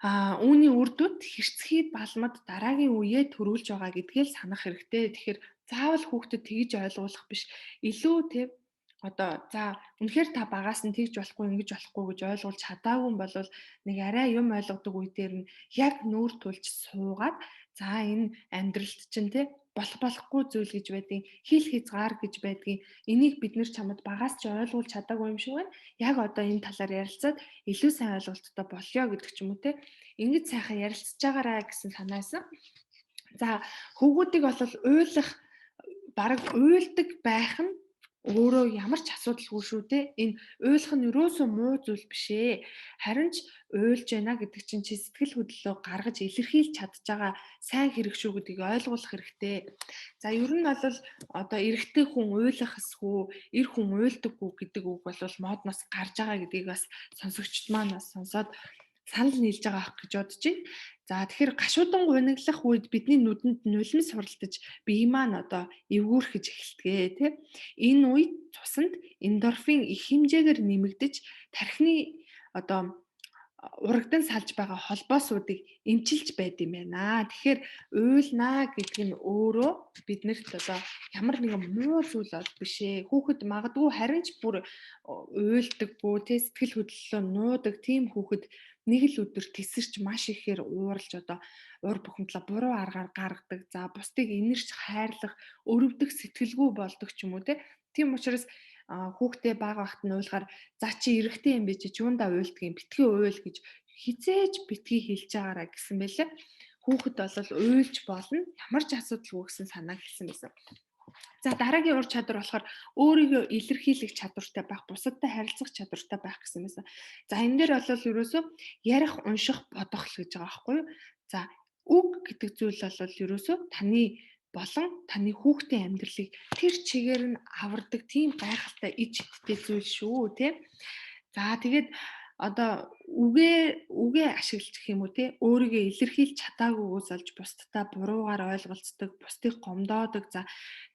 үүний үр дүнд хэрцгий балмад дараагийн үеэ төрүүлж байгаа гэдгээ л санах хэрэгтэй. Тэгэхээр заавал хүүхдэд тэгж ойлгуулах биш. Илүү те одоо за үнэхээр та багаас нь тэгж болохгүй, ингэж болохгүй гэж ойлгуулж чадаагүй юм бол нэг арай юм ойлгодог үе дээр нь яг нүүр тулж суугаад, за энэ амьдралд чинь те болох болохгүй зүйл гэж байдیں۔ Хил хязгаар гэж байдгийг, энийг бид нэр чамд багаас ч ойлгуулж чадаагүй юм шиг байна. Яг одоо энэ талаар ярилцаад илүү сайн ойлголттой болёо гэдэг ч юм уу те. Ингэж сайхан ярилцж байгаарай гэсэн санаасан. За, хөвгүүдийг бол уйлах, бараг уйлдаг байх нь өөрөө ямар ч асуудалгүй шүү дээ. Энэ уйлах нь ерөөсөө муу зүйл биш ээ. Харин ч уйлж байна гэдэг чинь чи сэтгэл хөдлөлөө гаргаж илэрхийлж чадж байгаа сайн хэрэг шүү гэдгийг ойлгуулах хэрэгтэй. За, ер нь бол одоо эрэгтэй хүн уйлах эсгүй, эр хүн уйлдаггүй гэдэг үг бол модноос гарч байгаа гэдгийг бас сонсогчд маань бас сонсоод санал нийлж байгаа ах гэж бодож байна. За, тэгэхээр гашуудан гуниглах үед бидний нүдэнд нулимс хуралдаж бие маань одоо эвгүүрхэж эхэлдэг тий. Энэ үед цуснд эндорфин их хэмжээгээр нэмэгдэж тархины одоо урагдан салж байгаа холбоосуудыг эмчилж байд юм байна. Тэгэхээр уйлнаа гэдэг нь өөрөө биднэрт одоо ямар нэгэн муу зүйл бол биш ээ. Хүүхэд магадгүй харин ч бүр уйлдаггүй тий, сэтгэл хөдлөлөө нуудаг тийм хүүхэд нэг л өдөр тесэрч маш ихээр ууралж одоо уур бухимдлаа буруу аргаар гаргадаг. За, бусдыг инэрч хайрлах, өрөвдөх сэтгэлгүй болдог ч юм уу те. Тийм учраас хүүхдээ бага багт нь уйлахаар за чи эрэгтэй юм бэ, чи юундаа уйлдаг юм, битгий уйл гэж хизээж битгий хэлж байгаараа гэсэн байлээ. Хүүхэд бол уйлж болно. Ямар ч асуудалгүй гэсэн санааг хэлсэн байсан. За, дараагийн ур чадвар болохоор өөрийгөө илэрхийлэх чадвартай байх, бусадтай харилцах чадвартай байх гэсэн байсан. За, энэ дээр бол ерөөсөө ярих, унших, бодох л гэж байгаа байхгүй юу? За, үг гэдэг зүйл бол ерөөсөө таны болон таны хүүхдийн амьдралыг тэр чигээр нь авардаг тийм гайхалтай ич хиттэй зүйл шүү, тий. За, тэгээд одоо үгээ ашиглаж гэх юм уу те, өөрийгөө илэрхийлж чадаагүйгээс олж бусдаа буруугаар ойлголцдог, бусдыг гомдоодог. За,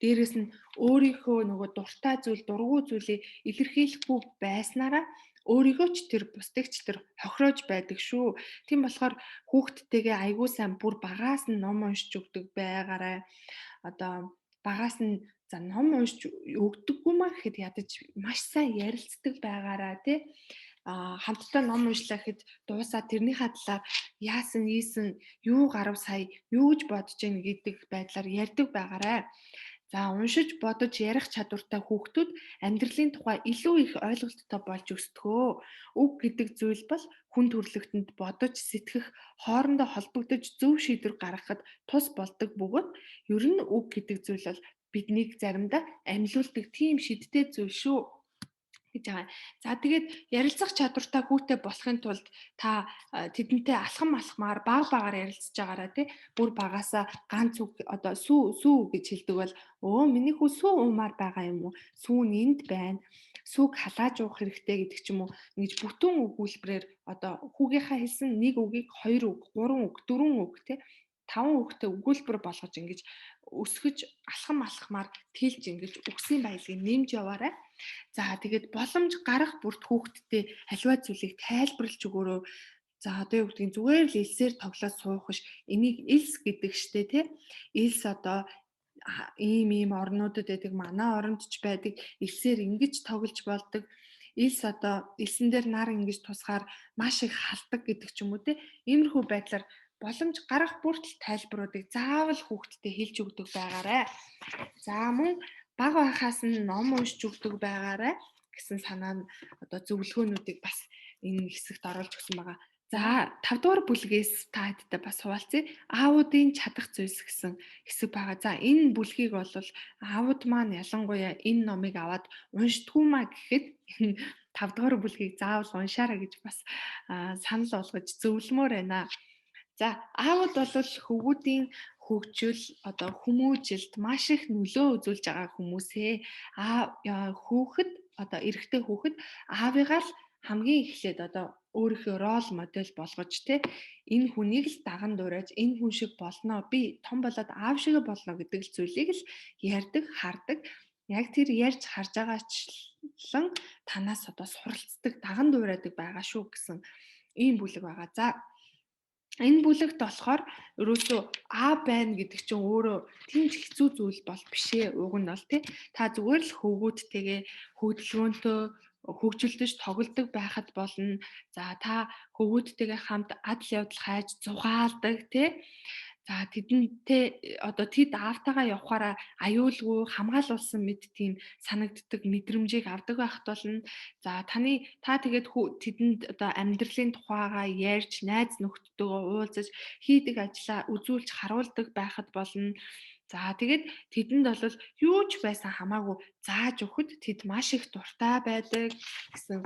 дээрэс нь өөрийнхөө нөгөө дуртай зүйл, дургүй зүйлийг илэрхийлэхгүй байснараа өөрийгөө ч тэр, бусдыг ч тэр хохироож байдаг шүү. Тийм болохоор хүүхдтэйгээ айгүй сайн бүр багаас нь ном уншиж өгдөг байгаарай. Одоо багаас нь за ном уншиж өгдөггүй маа гэхэд ядаж маш сайн ярилцдаг байгаараа тий. Хамтдаа ном уншлаа гэхэд дуусаа тэрнийхээ талаар яасан, ийсэн, юу гарав сая, юу гэж бодож гин гэдэг байдлаар ярьдаг байгаарай. За, уншиж, бодож ярих чадвартай хүүхдүүд амьдралын тухай илүү их ойлголттой болж өсдгөө. Үг гэдэг зүйл бол хүн төрөлхтөнд бодож, сэтгэх, хоорондоо холбогдож зөв шийдвэр гаргахад тус болдог бөгөөд ер нь үг гэдэг зүйл бол биднийг заримдаа амьлуулдаг тийм шидтэй зүйл шүү гэж байгаа. За, тэгээд ярилцах чадвартай хүүтэй болохын тулд та тэдэнтэй алхам алхмаар баг багаар ярилцж байгаараа, тий, бүр багасаа ганц үг, одоо сүү сүү гэж хэлдэг бол өө, миний хүү сүү уумаар байгаа юм уу? Сүү нь энд байна. Сүүг халааж уух хэрэгтэй гэдэг ч юм уу. Ингэж бүтэн өгүүлбэрээр одоо хүүгийнхаа хэлсэн нэг үгийг хоёр үг, гурван үг, дөрвөн үг, тий, таван үгтэй өгүүлбэр болгож ингэж өсгөж, алхам алхмаар тэлж ингэж үгсийн баялагийг нэмж яваарай. За, тэгээд боломж гарах бүрт хүүхдтэй аливаа зүйлийг тайлбарлаж өгөөрэй. За, одоо юу гэдгийг, зүгээр л элсээр тоглоод суух биш. Энийг элс гэдэг штэ, тий. Элс одоо ийм ийм орнуудад байдаг, манай оронд ч байдаг. Элсээр ингэж тоглож болдог. Элс одоо элсэн дээр нар ингэж тусгаар маш их халдаг гэдэг ч юм уу, тий. Иймэрхүү байдлаар боломж гарах бүртэл тайлбаруудыг заавал хүүхдтэд хэлж өгдөг байгаарай. За, мөн бага байхаас нь ном уншиж өгдөг байгаарай гэсэн санаа нь одоо зөвлөгөөнүүдийг бас энэ хэсэгт оруулж өгсөн байгаа. За, 5 дугаар бүлгээс та хэдтэй бас хуваалцъя. Аавуудын чадах зүйлс гэсэн хэсэг байгаа. За, энэ бүлгийг бол аавууд маань ялангуяа энэ номыг аваад уншдаггүй маа гэхэд 5 дугаар бүлгийг заавал уншаарай гэж бас санал болгож зөвлөмөр байна. За, аавууд бол хөвгүүдийн хөгжил, одоо хүмүүжилд маш их нөлөө үзүүлж байгаа хүмүүсээ. Хүүхэд, одоо эрэгтэй хүүхэд аавыгаа л хамгийн эхлээд одоо өөрийнхөө рол модель болгож, те, энэ хүнийг л даган дуурайж, энэ хүн шиг болно, би том болоод аав шиг болно гэдэг л зүйлийг л ярьдаг, хардаг. Яг тэр ярьж харж байгаачлан танаас одоо суралцдаг, даган дуурайдаг байгаа шүү гэсэн ийм бүлэг байгаа. За, энэ бүлэгт болохоор ерөөсөө А байна гэдэг чинь өөрөө тийм ч хэцүү зүйл бол биш ээ. Уг нь бол, тий. Та зүгээр л хөвгүүдтэйгээ хөдөлгөөнтөө хөгжилдөж тоглодог байхад болно. За, та хөвгүүдтэйгээ хамт адал явдал хайж зугаалдаг, тий. За, тэдэнтэй одоо тэд аавтайгаа явхаараа аюулгүй хамгаалуулсан мэд тийм санагддаг мэдрэмжийг авдаг байхад болно. За, та тэгээд тэдэнд одоо амьдралын тухайгаа ярьж, найз нөхдөдөө уулзаж, хийдэг ажлаа үзүүлж харуулдаг байхад болно. За, тэгээд тэдэнд бол юу ч байсан хамаагүй зааж өгөхөд тэд маш их дуртай байдаг гэсэн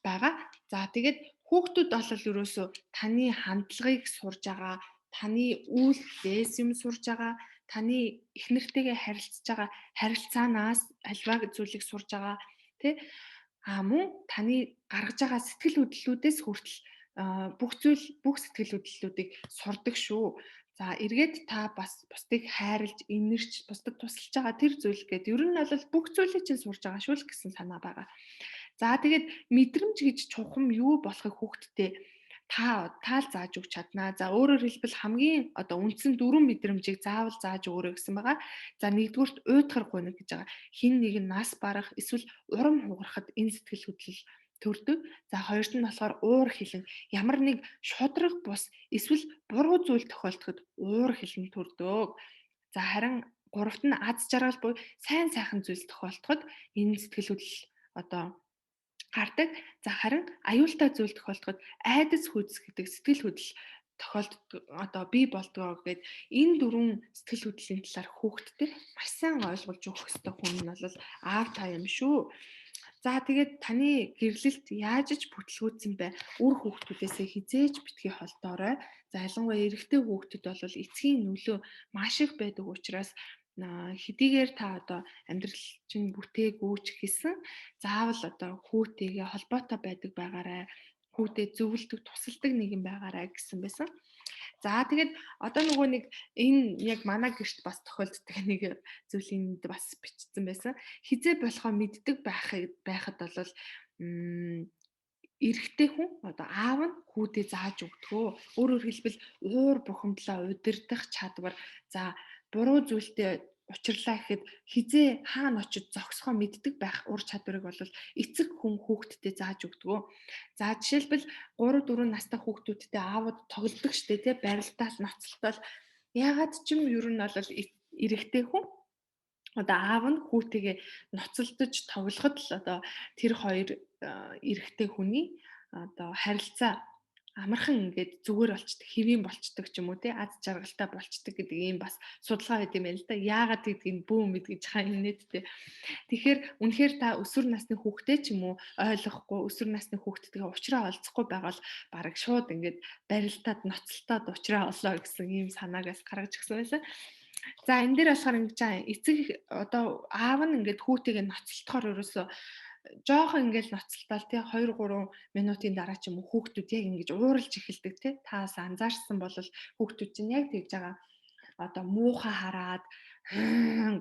байгаа. За, тэгээд хүүхдүүд бол ерөөсөө таны хандлагыг сурж байгаа, таны үйлдэлээс юм сурж байгаа, таны эхнэртэйгээ харилцаж байгаа харилцаанаас альва зүйлийг сурж байгаа, тий. А мөн таны гаргаж байгаа сэтгэл хөдлөлүүдээс хүртэл бүх зүйл, бүх сэтгэл хөдлөлүүдийг сурдаг шүү. За, эргээд та бас бусдыг хайрлж, инэрч, бусдад тусалж байгаа тэр зүйл гээд ер нь бол бүх зүйлийг чинь сурж байгаа шүү л гэсэн санаа байгаа. За, тэгээд мэдрэмж гэж чухам юу болохыг хүүхдтэй та таал зааж өгч чаднаа. За, өөрөөр хэлбэл, хамгийн одоо үндсэн дөрвөн мэдрэмжийг заавал зааж өгөөрэй гэсэн байгаа. За, нэгдүгüрт уйтгар гуниг гэж байгаа. Хин нэг нь нас барах эсвэл урам хугарахад энэ сэтгэл хөдлөл төрдөг. За, хоёрт нь болохоор уур хилэн, ямар нэг шудраг бус эсвэл буруу зүйл тохиолдоход уур хилэн төрдөг. За, харин гуравт нь аз жаргал буюу сайн сайхан зүйл тохиолдоход энэ сэтгэл хөдлөл одоо гардаг. За, харин аюултай зүйл тохиолдоход айдас хүйдэс гэдэг сэтгэл хөдлөл тохиолддог, одоо бий болдгоо гэд энэ дөрвөн сэтгэл хөдлөлийн талаар хүүхдтэй маш сайн ойлгуулж өгөх ёстой хүн нь бол аав та юм шүү. За, тэгээд таны гэрлэлт яаж ч бүтлгүүцсэн бай. Үр хүүхдүүдээсээ хизээж битгий холдоорой. За, ялангуяа эрэгтэй хүүхдэд бол эцгийн нөлөө маш их байдаг учраас хэдийгээр та одоо амьдрал чинь бүтээгүй ч гэсэн заавал одоо хүүтэйгээ холбоотой байдаг байгаарай. Хүүтэй зөвлөдөг, тусалдаг нэгэн байгаарай гэсэн байсан. За, тэгээд одоо нөгөө нэг энэ яг манай гэрт бас тохиолддог нэг зүйлийг бас бичсэн байсан. Хизээ болохоо мэддэг байхад бол эрэгтэй хүн, одоо аав нь хүүдээ зааж өгдгөө. Өөрөөр хэлбэл, уур бухимдлаа удирдах чадвар, за, буруу зүйлтэй учирлаа гэхэд хизээ хаана очиж зогсохоо мэддэг байх ур чадварыг бол эцэг хүн хүүхэдтэй зааж өгдөг. За жишээлбэл 3 4 настай хүүхдүүдтэй аавууд тоглодог штэ тий, барилдаал ноцолтол. Яагаад ч юм ер нь бол эрэгтэй хүн одоо аав нь хүүтэйгээ ноцолдож тоглоход л одоо тэр хоёр эрэгтэй хүний одоо харилцаа амархан ингээд зүгээр болчдөг, хэвийн болчдөг ч юм уу тий, аз жаргалтай болчдөг гэдэг ийм бас судалгаа байт юм байна л да. Яагаад гэдгийг бүү мэд гэж хаа юм нийтдээ. Тэгэхээр үнэхээр та өсвөр насны хүүхдээ ч юм уу ойлгохгүй, өсвөр насны хүүхдтэйгээ уучраа олзохгүй байгаа бол бараг шууд ингээд барилтаад ноцолтоод уучраа олоо гэсэн ийм санаагаас гаргаж өгсөн байсан. За энэ дээр болохоор ингэж эцэг одоо аав нь ингээд хүүтэйгээ ноцолтохоор ерөөсөө жоохон ингээл ноцолтол тий 2 3 минутын дараа ч юм уу хүүхдүүд яг ингэж ууралж эхэлдэг тий. Таас анзаарсан бол хүүхдүүд чинь яг тэгж байгаа одоо муухай хараад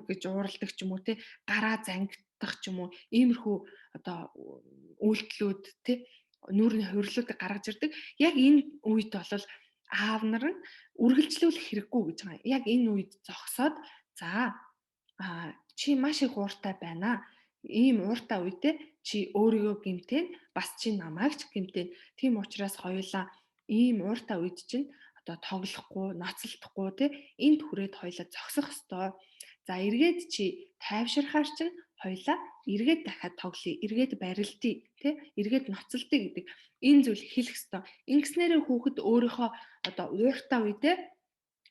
гэж ууралдаг ч юм уу тий, гараа зангидах ч юм уу, иймэрхүү одоо үйлдэлүүд тий нүүрний хувирлуудыг гаргаж ирдэг. Яг энэ үед бол аав нар нь үргэлжлүүлэх хэрэггүй гэж байгаа. Яг энэ үед зогсоод за чи маш их ууртай байна. Ийм ууртай үедээ чи өөрийгөө гэмтэн, бас чи намайг ч гэмтэн. Тийм учраас хоёулаа ийм ууртай үед чинь одоо тоглохгүй, ноцолдохгүй тий энд хүрээд хоёулаа зогсох ёстой. За эргээд чи тайвширхаар чинь хоёулаа эргээд дахиад тоглоё, эргээд барилдъя тий эргээд ноцолдъё гэдэг энэ зүйлийг хэлэх ёстой. Ингэснээрээ хүүхэд өөрийнхөө одоо ууртай үедээ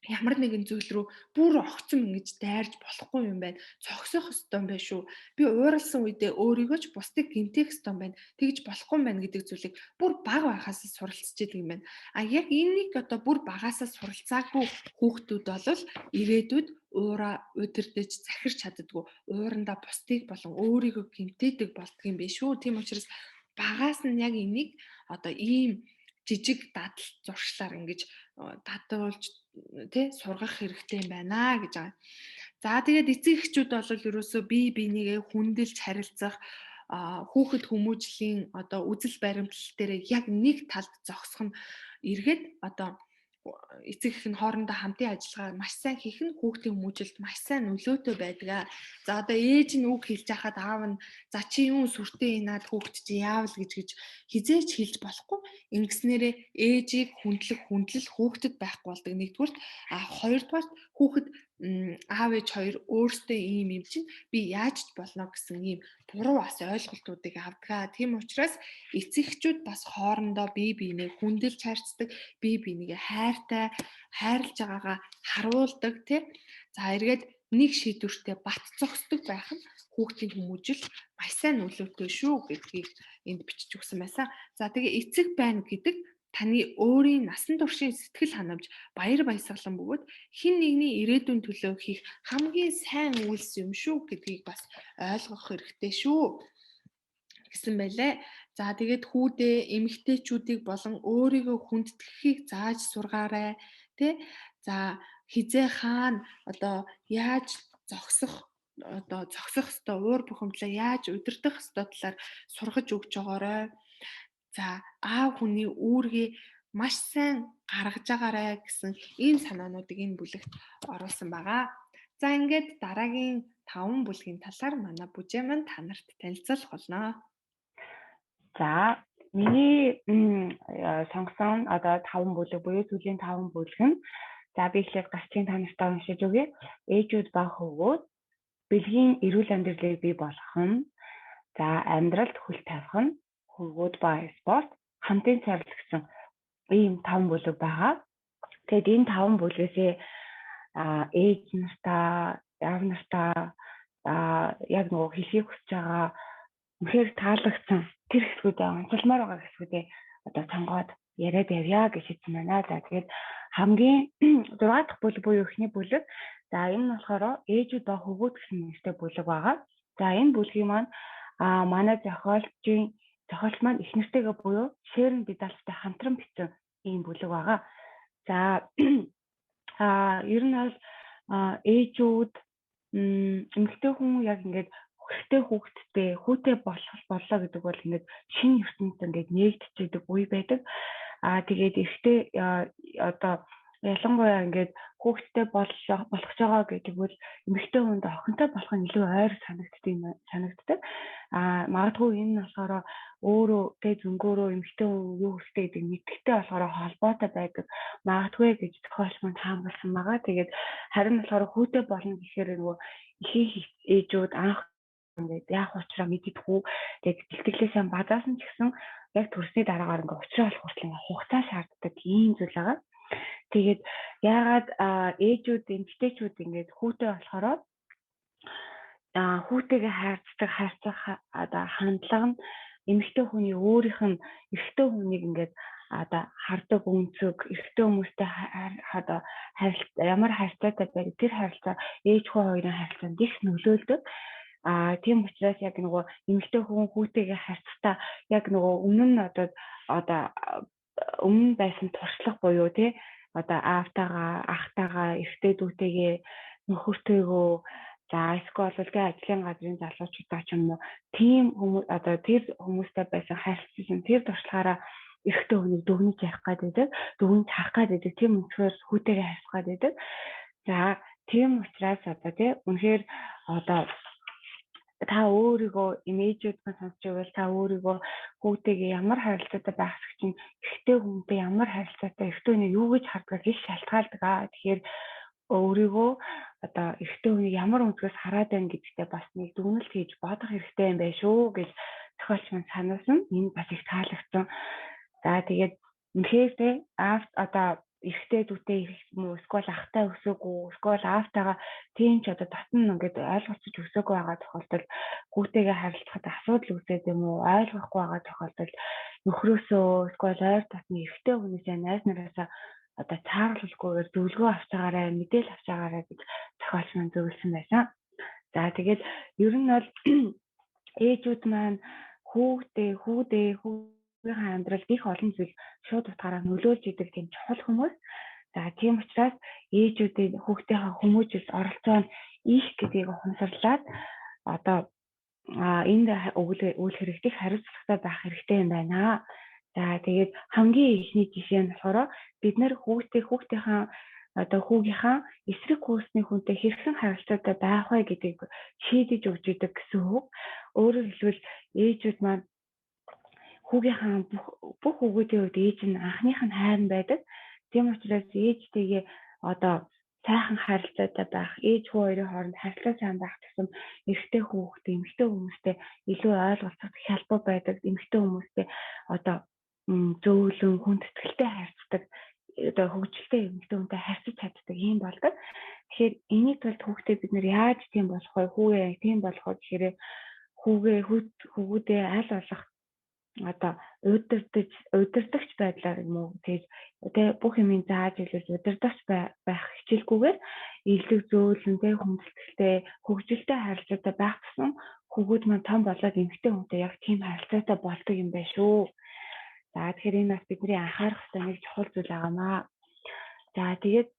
ямар нэгэн зүйл рүү бүр огцом ингэж дайрж болохгүй юм байна. Зогсох ёстой юм байна шүү. Би ууралсан үедээ өөрийгөө ч бусдыг гэмтэх ёстой юм байна. Тэгж болохгүй юм байна гэдэг зүйлийг бүр бага байхаас суралцж идэг юм байна. А яг энийг одоо бүр багасаа суралцаагүй хүүхдүүд бол ирээдүйд уура удирдах захирч чаддаггүй, уурандаа бусдыг болон өөрийгөө гэмтээдэг болдго юм биш шүү. Тийм учраас багаас нь яг энийг одоо ийм жижиг дадал зуршлаар ингэж дадуулж тий сургах хэрэгтэй юм байна гэж байгаа. За тэгээд эцэг эхчүүд бол ерөөсөө бие бинийгээ хүндэлж харилцах, хүүхэд хүмүүжлийн одоо үзэл баримтлал дээр яг нэг талд зогсох нь эргээд одоо эцэг эх нь хоорондоо хамтын ажиллагаа маш сайн хийх нь хүүхдийн хүмүүжилд маш сайн нөлөөтэй байдаг. За одоо ээж нь үг хэлж байхад аав нь за чи юун сүртэй инаад хүүхд чи яавал гэж гэж хизээч хэлж болохгүй. Ингэснээрээ ээжийг хүндлэх хүндлэл хүүхдэд байхгүй болдог нэгдүгürt. А хоёрдугаарт хүүхэд аав ээж хоёр өөрсдөө ийм юм чинь би яаж ч болно гэсэн ийм буруу бас ойлголтуудыг авдаг. Тийм учраас эцэг эхчүүд бас хоорондоо бие биенээ хүндэлж харьцдаг, бие бинийгээ хайртай хайрлаж байгаагаа харуулдаг тий. За эргээд нэг шийдвэртэй бат зогсдог байх нь хүүхдийн хүмүүжил маш сайн нөлөөтэй шүү гэдгийг энд бичиж өгсөн байсан. За тэгээ эцэг байна гэдэг таны өөрийн насан туршийн сэтгэл ханамж, баяр баясгалан бөгөөд хэн нэгний ирээдүйн төлөө хийх хамгийн сайн үйлс юм шүү гэдгийг бас ойлгох хэрэгтэй шүү гэсэн байлээ. За тэгээд хүүдээ эмэгтэйчүүдийг болон өөрийгөө хүндэтгэхийг зааж сургаарай тий. За хизээ хаана одоо яаж зогсох одоо зогсох ёстой, уур бухимдлаа яаж удирдах ёстой талаар сургаж өгч байгаарай. За аав хүний үүргийг маш сайн гаргаж байгаарай гэсэн ийм санаануудыг энэ бүлэгт оруулсан байгаа. За ингээд дараагийн 5 бүлгийн талаар манай бүжээ маань та нарт танилцуулах болно. За миний сонгосон одоо 5 бүлэг буюу сүүлийн 5 бүлэг нь за би эхлээд гарчгийн та нартай уншиж өгье. Ээжүүд ба хөвгүүд бэлгийн эрүүл амьдралыг бий болгох нь, за амьдралд хөл тавих нь, хөвгүүд ба спорт, хамтын царил гэсэн ийм 5 бүлэг байгаа. Тэгээд энэ 5 бүлгээсээ ээж нартаа, аав нартаа яг нөгөө хэлхийг хүсэж байгаа үнэхээр таалагдсан тэр хэсгүүдээ онцолмоор байгаа хэсгүүдээ одоо сонгоод яриад явъя гэж хэлсэн байна. За тэгээд хамгийн 6 дахь бүлэг буюу эхний бүлэг. За энэ нь болохоор ээжүүд ба хөвгүүд гэсэн нэртэй бүлэг байгаа. За энэ бүлгийн маань манай зохиолчийн зохиолч маань их нэртэйгээ буюу Шэрэн Бидалстай хамтран бичсэн ийм бүлэг байгаа. За ер нь бол ээжүүд эмэгтэй хүн яг ингээд хэрэгтэй хүүхэдтэй хүүтэй болох боллоо гэдэг бол ингээд шинэ ертөнцид ингээд нээгдчихэдэг үе байдаг. Тэгээд эрэгтэй одоо ялангуяа ингээд Хүүхэдтэй болох байгаа гэдэг бол эмэгтэй хүнд охинтой болох нь илүү ойр санагддаг. Аа магадгүй энэ нь болохоор өөрөө тэ зөнгөөрөө эмэгтэй хүн юу хэрэгтэй гэдэг мэдхтэй болохоор холбоотой байдаг. Магадгүй гэж зохиолч маань таамагласан байгаа. Тэгээд харин болохоор хүүтэй болно гэхээр нөгөө ихэнх ээжүүд анх ингээд яах учраа мэддэггүй. Тэгээд бэлтгэлээ сайн базаасан ч гэсэн яг төрсний дараагаар ингээд учраа олох хүртэл ингээд хугацаа шаарддаг ийм зүйл байгаа. Тэгээд яагаад ээжүүд эмэгтэйчүүд ингээд хүүтэй болохоор хүүтэйгээ хайрцдаг харьцах одоо хандлага нь эмэгтэй хүний өөрийнх нь эрэгтэй хүнийг ингээд одоо хардаг өнцөг, эрэгтэй хүмүүстэй одоо ямар харьцаатай байдаг тэр харилцаа ээж хүү хоёрын харилцаанд их нөлөөлдөг. А тийм учраас яг нөгөө эмэгтэй хүн хүүтэйгээ харьцахдаа яг нөгөө өмнө нь одоо өмнө байсан туршлага буюу тий одоо аавтайгаа, ахтайгаа, эрэгтэй дүүтэйгээ, нөхөртэйгөө, за эсвэл бол тий ажлын газрын залуучуудаа ч юм уу тийм хүмүүс одоо тэр хүмүүстэй байсан харилцсан тэр туршлагаараа эрэгтэй хүнийг дүгнэж ярих гээд байдаг, дүгнэж харах гээд байдаг, тийм өнцгөр хүүтэйгээ харьцах гээд байдаг. За тийм учраас одоо тий үнэхээр одоо та өөрийгөө имэйжүүд маань сонсч байвал та өөрийгөө хүүтэйгээ ямар харилцаатай байх шиг чинь эрэгтэй хүнтэй ямар харилцаатай, эрэгтэй хүний юу гэж хардгийг их шалтгаалдаг аа. Тэгэхээр өөрийгөө одоо эрэгтэй хүнийг ямар өнцгөөс хараад байна гэдэгтээ бас нэг дүгнэлт хийж бодох хэрэгтэй юм байна шүү гэж зохиолч маань сануулсан. Энэ бас их таалагдсан. За тэгээд үнэхээр те аав одоо эрэгтэй дүүтэй юм уу эсвэл ахтай өсөөгүй эсвэл аавтайгаа тийм ч одоо татан ингээд ойлголцож өсөөгүй байгаа тохиолдолд хүүтэйгээ харилцахад асуудал үүсээд юм уу ойлгохгүй байгаа тохиолдолд нөхрөөсөө эсвэл ойр татны эрэгтэй хүнээсээ найз нараасаа одоо цааргалгүйгээр зөвлөгөө авч байгаарай, мэдээлэл авч байгаарай гэж зохиолч маань зөвлөсөн байсан. За тэгээд ер нь бол ээжүүд маань хүүхдээ хүүгийнхээ амьдралд их олон зүйл шууд утгаараа нөлөөлж идэг тийм чухал хүмүүс. За тийм учраас ээжүүдийн хүүхдийнхээ хүмүүжил оролцоо нь их гэдгийг ухамсарлаад одоо энд үйл хэрэгт их хариуцлагатай байх хэрэгтэй юм байна. За тэгээд хамгийн эхний жишээ нь болохоор бид нар хүүхдийнхээ одоо хүүгийнхаа эсрэг хүйсний хүнтэй хэрхэн харилцаатай байх вэ гэдгийг шийдэж өгч идэг гэсэн үг. Өөрөөр хэлбэл ээжүүд маань хүүгийнхаа бүх хүүгүүдийн хувьд ээж нь анхных нь хайрн байдаг. Тийм учраас ээжтэйгээ одоо сайхан харилцаатай байх, ээж хүү хоёрын хооронд харилцаа сайн байх тусам эрэгтэй хүүхдээ, эмэгтэй хүмүүстэй илүү ойлголцох хялбар байдаг. Эмэгтэй хүмүүстэй одоо зөөлөн, хүндэтгэлтэй харьцдаг, одоо хөгжилтэй эмэгтэй хүнтэй харьцаж чаддаг юм болдог. Тэгэхээр энийг тулд хүүхдээ бид нэр яаж тийм болох вэ? Хүүгээ тийм болох вэ гэхээр хүүгээ хүүгүүдээ аль болох одоо удирдахч байдлаар юм уу тэгж тэ бүх юмыг зааж илүүл удирдахч байх хичээлгүйгээр илэг зөөлөн тэ хүндэтгэлтэй хөгжилтэй харилцаатай байх гэсэн хүүгүүд маань том болоод эмэгтэй хүнтэй яг тийм харилцаатай болдог юм байна шүү. За тэгэхээр энэ бас бидний анхаарах ёстой нэг чухал зүйл байгаамаа. За тэгээд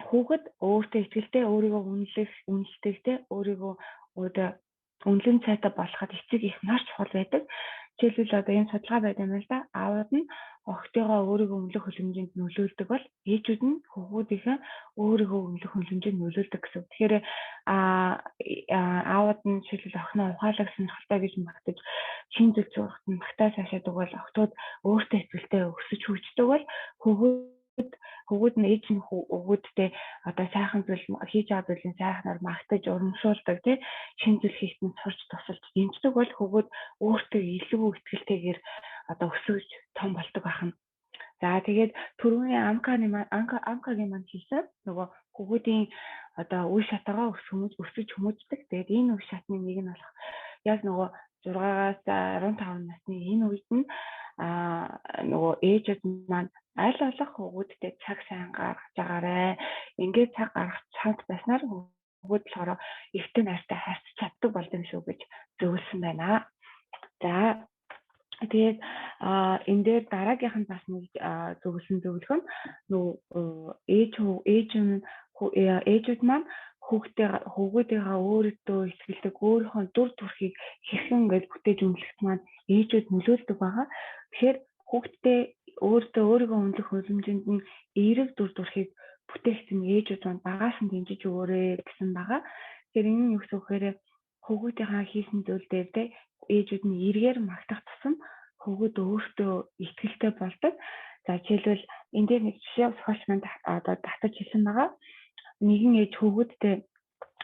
хүүхэд өөртөө итгэлтэй өөрийгөө үнэлэх, үнэлдэг те өөрийгөө одоо үнэлэн цайтай болоход эцэг их маш чухал байдаг. Жишээлбэл одоо ийм судалгаа байдаг юм л да. Аавууд нь охтойгоо өөрийгөө үнэлэх хөлөмжинд нөлөөлдөг бол ээжүүд нь хүүгүүдийнхээ өөрийгөө үнэлэх хөлөмжинд нөлөөлдөг гэсэн. Тэгэхээр аавууд нь жишээлбэл охиноо ухаалаг сонирхолтой гэж магтаж шин зүйл сурахад нь магтаа цаашаадаг бол охтууд өөртөө итгэлтэй өсөж хөгждөг бол хүүгүүд нь ээж нь хүүгүүдтэй одоо сайхан зүйл хийж байгаа зүйлийн сайхнаар магтаж урамшуулдаг тий шин зүйл хийхэд нь сурч тусалж дэмждэг бол хүүгүүд өөртөө илүү итгэлтэйгээр одоо өсөж том болдог байна. За тэгээд түрүүний Амкагийн маань хэлсэн нөгөө хүүгүүдийн одоо үе шатагаа өсөж хүмүүждэг. Тэгээд энэ үе шатны нэг нь болох яг нөгөө 6-аас 15 насны энэ үед нь нөгөө ээжүүд маань аль болох хүүгүүдтэй цаг сайн гаргаж байгаарэ. Ингээд цаг гаргах чамд байснаар хүүгүүд болохоор эртээ найртай харьцаж чаддаг болд юм шүү гэж зөвлөсөн байна. За тэгээд энэ дээр дараагийнх нь бас нэг зөвлөсөн зөвлөх нь нөгөө ээжүүд маань хүүгүүдийнхээ өөртөө итгэлдэг өөрийнхөө дүр төрхийг хэрхэн ингээд бүтээж үнэлэхэд маань ээжүүд нөлөөлдөг байгаа. Тэгэхээр хүүхдтэй өөртөө өөрийгөө үнэлэх хөлөмжинд нь эерэг дүр төрхийг бүтээгдэхүүн ээжүүд маань багаас нь дэмжиж өгөөрэй гэсэн байгаа. Тэгэхээр энэ нь юу гэсэн үг гэхээр хүүгүүдийнхаа хийсэн зүйл дээр те ээжүүд нь эргээр магтах тусам хүүгүүд өөртөө итгэлтэй болдог. За жишээлбэл энэ дээр нэг жишээ зохиолч маань одоо татаж хэлсэн байгаа. Нэгэн ээж хүүгүүдтэй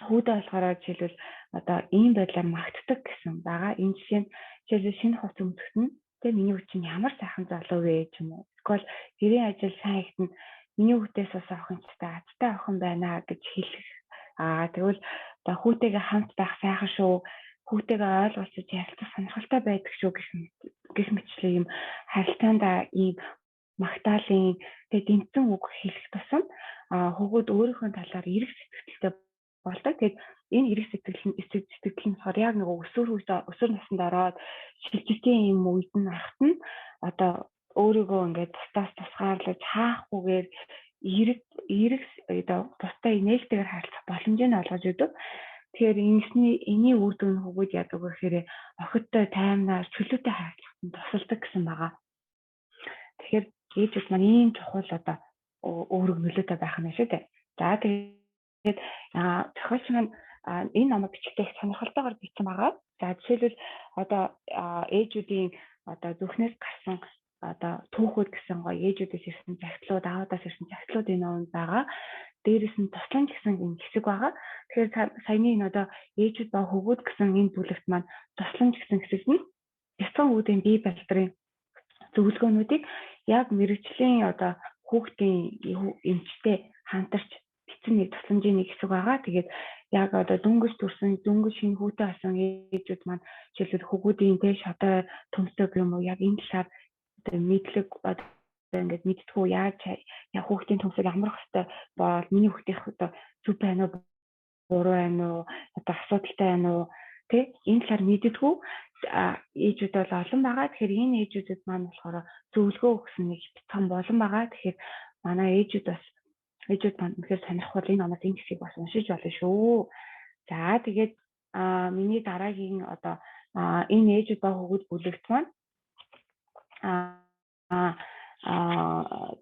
хүүдээ болохоор жишээлбэл одоо ийм байдлаар магтдаг гэсэн байгаа. Энэ жишээ нь жишээлбэл шинэ хувцас өмсөхт нь тэ миний хүү чинь ямар сайхан залуу вэ ч юм уу. Эсвэл гэрийн ажил сайн ихт нь миний хүүхдээс бас охин ч та азтай охин байна гэж хэлэх. Аа тэгвэл одоо хүүтэйгээ хамт байх сайхан шүү. Хүүтэйгээ ойлголцож ярилцах сонирхолтой байдаг шүү гэх мэтчлээ ийм харилцаанд ийм магтаалын тэгээ дэмцэн үг хэлэх тусам хүүгүүд өөрийнхөө талаар эрг сэтгэлтэй болдог. Тэгээд энэ эрг сэтгэл нь сэтгэл нь болохоор яг нөгөө өсвөр наснд ороод шилжилтийн юм үед нь орохт нь одоо өөрийгөө ингээд бусдаас тусгаарлаж хаахгүйгээр эрэг одоо бусдаа инээлтэйгээр харилцах боломжийг олгож өгдөг. Тэгэхээр ингэсний энэний үр дүн хүүгүүд яадаг вэ гэхээр охидтой таймнаар чөлөөтэй харилцахад нь тусалдаг гэсэн байгаа. Тэгэхээр ээжүүд маань ийм чухал одоо үүрэг нөлөөтэй байх нь шүү дээ. За тэгээд зохиолч маань энэ номыг бичгтээ их сонирхолтойгоор бичсэн байгаа. За жишээлбэл одоо ээжүүдийн одоо зүрхнээс гарсан одоо түүхүүд гэсэн гоё ээжүүдээс ирсэн захидлууд, аавдаас ирсэн захидлууд энэ номонд байгаа. Дээрээс нь тусламж гэсэн энэ хэсэг байгаа. Тэгэхээр саяны энэ одоо ээжүүд ба хөвгүүд гэсэн энэ бүлэгт маань тусламж гэсэн хэсэгт нь бяцхан хүүдийн бие балдрын зөвлөгөөнүүдийг яг мэрэгжлийн одоо хүүхдийн эмчтэй хамтарч бичсэн нэг тусламжийн нэг хэсэг байгаа. Тэгээд яг одоо дөнгөж төрсэн, дөнгөж шинэ хүүтэй болсон ээжүүд маань жишээлбэл хөвгүүдийн тэ шодой төмсөг юм уу яг энэ талаар одоо мэдлэг одоо ингээд мэдтгүү яаж яг хүүхдийн төмсөг амрах хэвээр бол миний хүүхдийнх одоо зүв байна уу, буруу байна уу, одоо асуудалтай байна уу тэ энэ талаар мэддэггүй ээжүүд бол олон байгаа. Тэгэхээр энэ ээжүүдэд маань болохоор зөвлөгөө өгсөн нэг бяцхан болон байгаа. Тэгэхээр манай ээжүүд бас ээжүүд маань үнэхээр сонирхвол энэ номоос энэ хэсгийг бас уншиж болно шүү. За тэгээд миний дараагийн одоо энэ ээжүүд ба хүүгүүд бүлэгт маань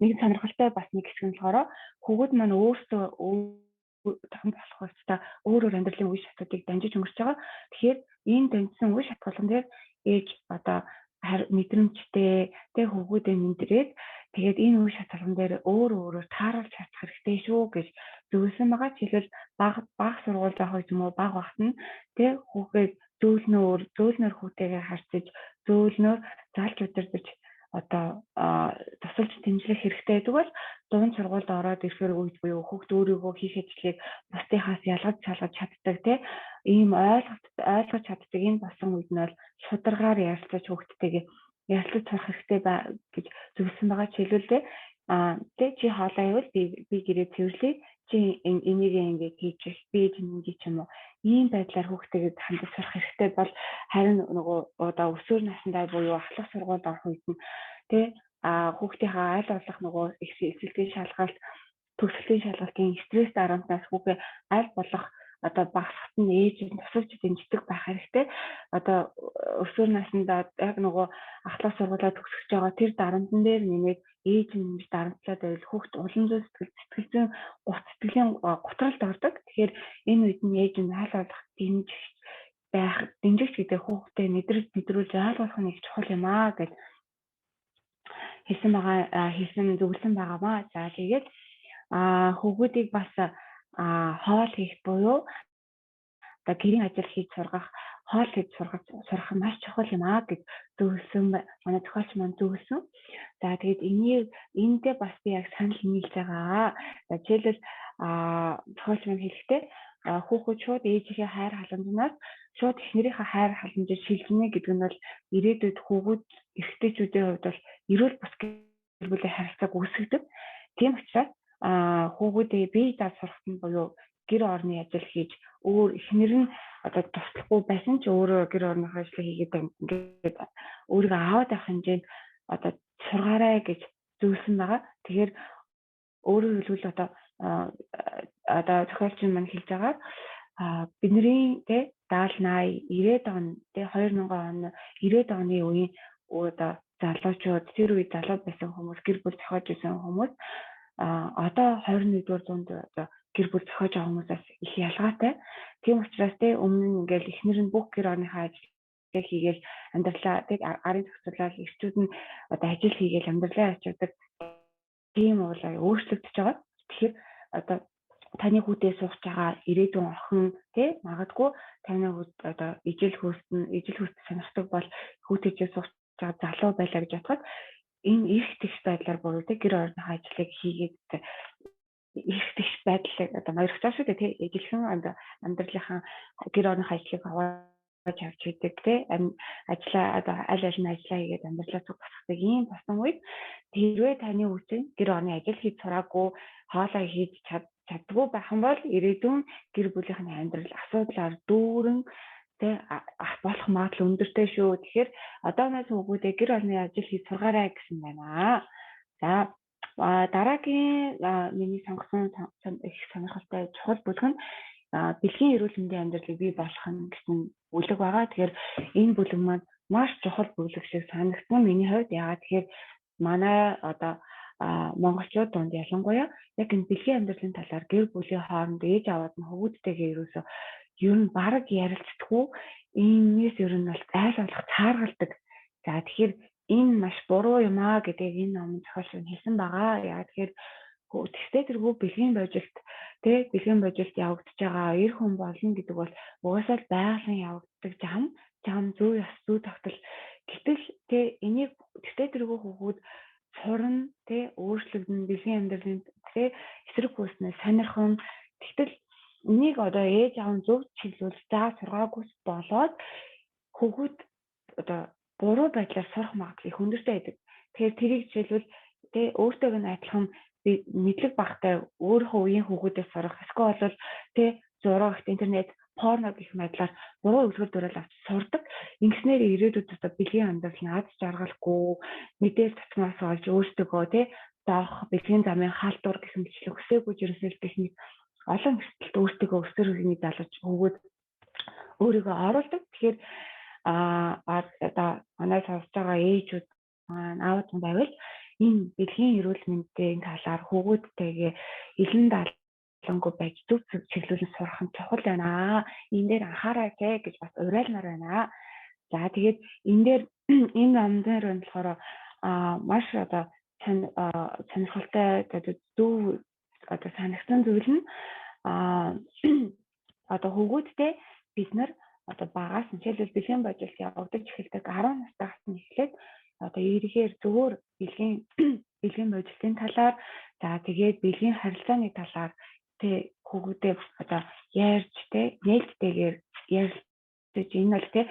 нэг сонирхолтой бас нэг хэсэг нь болохоор хүүгүүд маань өөрсдөө тохин болох хугацаа өөр өөр амьдралын үе шатуудыг дамжиж өнгөрч байгаа. Тэгэхээр энэ дамжсан үе шат болгон дээр ээж одоо мэдрэмжтэй тэг хөвгүүдээ мэдрээд тэгээд энэ үе шат болгон дээр өөр өөрөөр тааруулж чадах хэрэгтэй шүү гэж зөвлөсөн байгаа. Жишээлбэл баг сургууль явах үед юм уу баг багт нь тэг хүүгээ зөөлнөөр хүүтэйгээ харьцаж зөөлнөөр залж удирдах одоо тусалж дэмжлэх хэрэгтэй байдаг бол дунд сургуульд ороод ирэхээр үед буюу хүүхд өөрийгөө хийх ажлыг бусдынхаас ялгаж салгаж чаддаг те ийм ойлгож чаддаг энэ болсон үед нь бол шударгаар ярилцаж хүүхдтэйгээ ярилцаж сурах хэрэгтэй гэж зөвлөсөн байгаа. Жишээлбэл те тэ чи хоолоо ивэл би гэрээ цэвэрлэе, чи энийг ингээд хийж би ингэ ч юм уу ийм байдлаар хүүхдтэйгээ хандаж сурах хэрэгтэй бол харин нөгөө одоо өсвөр насндаа буюу ахлах сургуульд орох үед нь тэ хүүхдийнхээ аль болох нөгөө эсэлтийн шалгалт, төгсөлтийн шалгалтын стресс дарамтнаас хүүгээ аль болох одоо багасгахад нь ээж нь тусалж дэмждэг байх хэрэгтэй. Одоо өсвөр насндаа яг нөгөө ахлах сургуулаа төгсөж байгаа тэр дарамтан дээр нэмээд ээж нь нэмж дарамтлаад байвал хүүхд улам зүйн сэтгэл зүйн сэтгэлийн гутралд ордог. Тэгэхээр энэ үед нь ээж нь аль болох дэмжих байх, дэмжигч гэдэг хүүхдэд мэдрүүлж ойлгох нь их чухал юм аа гэж хэлсэн байгаа, хэлсэн зөвлөсөн байгаамаа. За тэгээд хүүгүүдийг бас хоол хийх буюу одоо гэрийн ажил хийж сургах, хоол хийж сурах нь маш чухал юм аа гэж зөвлөсөн, манай зохиолч маань зөвлөсөн. За тэгээд энэндээ бас би яг санал нийлж байгаа. За жишээлбэл зохиолч маань хэлэхдээ хүүхэд шууд ээжийнхээ хайр халамжнаас шууд эхнэрийнхээ хайр халамжид шилжинэ гэдэг нь бол ирээдүйд хүүгүүд эрэгтэйчүүдийн хувьд бол эрүүл бус гэр бүлийн харилцааг үүсгэдэг. Тийм учраас хүүгүүдээ бие дааж сурахт нь буюу гэр орны ажил хийж өөр эхнэр нь одоо туслахгүй байсан ч өөрөө гэр орныхоо ажлыг хийгээд ингээд өөрийгөө аваад явах хэмжээнд одоо сургаарай гэж зөвлөсөн байгаа. Тэгэхээр өөрөөр хэлбэл одоо зохиолч маань хэлж байгаа бидний тэ 70 80 90-ад он тэ 2000 он 90-ад оны үеийн одоо залуучууд тэр үед залуу байсан хүмүүс гэр бүл зохиож байсан хүмүүс одоо 21-р зуунд одоо гэр бүл зохиож байгаа хүмүүсээс их ялгаатай. Тийм учраас те өмнө нь ингээл эхнэр нь бүх гэр орныхаа ажлыг хийгээл амьдралаа тэг арын зохицуулаад эрчүүд нь одоо ажил хийгээл амьдралаа ачаадаг тийм бол өөрчлөгдөж байгаа. Тэгэхээр одоо таны хүүтэй сууж байгаа ирээдүйн охин тий магадгүй таны хүүд одоо ижил хөөст нь ижил хөөст сонирхдаг бол хүүтэйгээ сууж байгаа залуу байлаа гэж бодоход энэ эрх тэгш байдлаар буюу тий гэр орныхоо ажлыг хийгээд эрх тэгш байдлыг одоо ноёрхож шүү дээ тий ижилхэн амьдралынхаа гэр орныхоо ажлыг аваад авч хийдэг тий ажлаа одоо аль аль нь ажлаа хийгээд амьдралаа зүг босгодог ийм болсон үед тэрвээ таны хүүчин гэр орны ажил хийж сураагүй хоолоо хийж чаддгүй байх юм бол ирээдүйн гэр бүлийнхний амьдрал асуудлаар дүүрэн тэ болох магадлал өндөртэй шүү. Тэгэхээр одооноос хүүгүүдээ гэр орны ажил хийж сургаарай гэсэн байна. За дараагийн миний сонгосон их сонирхолтой чухал бүлэг нь бэлгийн эрүүл мэндийн амьдралыг бий болгох нь гэсэн бүлэг байгаа. Тэгэхээр энэ бүлэг маань маш чухал бүлэг шиг санагдсан миний хувьд. Яагаад тэгэхээр манай одоо монголчууд дунд ялангуяа яг энэ бэлгийн амьдралын талаар гэр бүлийн хооронд ээж аваад нь хөвгүүдтэйгээ ерөөсөө ер нь бараг ярилцдаггүй, энэс ер нь бол айл болох тааргалдаг. За тэгэхээр энэ маш буруу юм аа гэдгийг энэ номын зохиолч нь хэлсэн байгаа. Яагаад тэгэхээр тэгстэй тэргүй бэлгийн божилт тэ бэлгийн божилт явагдаж байгаа эр хүн болно гэдэг бол угаасаа л байгалийн явагддаг зам зүй ёс зүй тогтол. Гэтэл тэ энийг тэгстэй тэргүй хүүхүүд сурна тэ өөрчлөгдөн бэлгийн амьдралын тэ эсрэг хүйснээ сонирхон. Тэгтэл энийг одоо ээж аав нь зөв чиглүүл заа сургаагүйс болоод хүүхүүд одоо буруу байдлаар сурах магадлал их өндөртэй байдаг. Тэгэхээр тэрийг жишээлбэл тэ өөртөө нь адилхан мэдлэг багтай өөрийнхөө үеийн хүүхүүдээс сурах эсвэл бол тэ зурагт интернет порно гэх байдлаар буруу үлгэр дуурайл авч сурдаг. Ингэснээр ирээдүйд одоо бэлгийн амьдрал нь аз жаргалгүй мэдээл татмаас олж өөртөөгөө тэ доох бэлгийн замын халдвар гэх мэтчлэн өсөөгүй жирэмслэл гэх мэт олон эрсдэлд өөртөөгөө өсөр залгаж хүүгүүд өөрийгөө оруулдаг. Тэгэхээр одоо манай сонсож байгаа ээжүүд маань аауд нь байвал энэ бэлгийн эрүүл мэндийн талаар хүүгүүдтэйгээ илэн далангүй байж зөв зөв чиглүүлэн сурах нь чухал байна. Энэ дээр анхаарай гэж бас уриалмаар байна. За тэгээд энэ дээр энэ ном дээр нь болохоор маш одоо сонирхолтой одоо зөв одоо санагдсан зүйл нь одоо хүүгүүдтэй бид нар одоо багаас нь жишээлбэл бэлгийн божилт явагдаж эхэлдэг 10 настайгаас нь эхлээд одоо эргээр зөвөр бэлгийн божилтын талаар за тэгээд бэлгийн харилцааны талаар тэ хүүгүүдээ одоо ярьж тэ нээлттэйгээр ярилцаж энэ бол тэ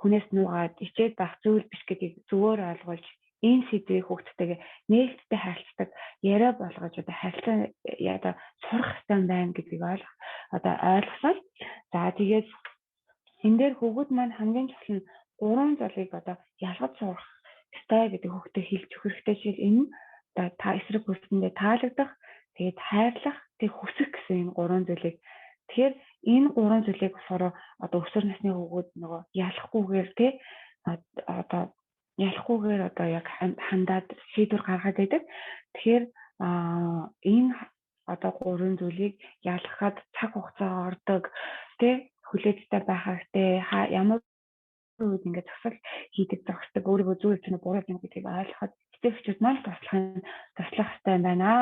хүнээс нуугаад ичээд байх зүйл биш гэдгийг зөвөр ойлгуулж энэ сэдвийг хүүхдтэйгээ нээлттэй харилцдаг яриа болгож одоо харилцаа одоо сурах хэрэгтэй байна гэдгийг ойлгох одоо ойлгосон. За тэгээд энэ дээр хүүгүүд маань хамгийн чухал нь гурван зүйлийг одоо ялгаж сурах ёстой гэдэг хүүхдэд хэлж өгөх хэрэгтэй. Жишээл энэ нь одоо та эсрэг хүйсэндээ таалагдах, тэгээд хайрлах, тэг хүсэх гэсэн энэ гурван зүйлийг. Тэгэхээр энэ гурван зүйлийг болохоор одоо өсвөр насны хүүгүүд нөгөө ялахгүйгээр тэ одоо ялахгүйгээр одоо яг хандаад шийдвэр гаргаад байдаг. Тэгэхээр энэ одоо гурван зүйлийг ялгахад цаг хугацаа ордог тэ хүлээцтэй байх хэрэгтэй. Ямар үед ингээд зогсол хийдэг зогсдог өөрийгөө зөв юм буруу юм гэдгийг ойлгоход эцэг эхчүүд маань туслах хэрэгтэй юм байна.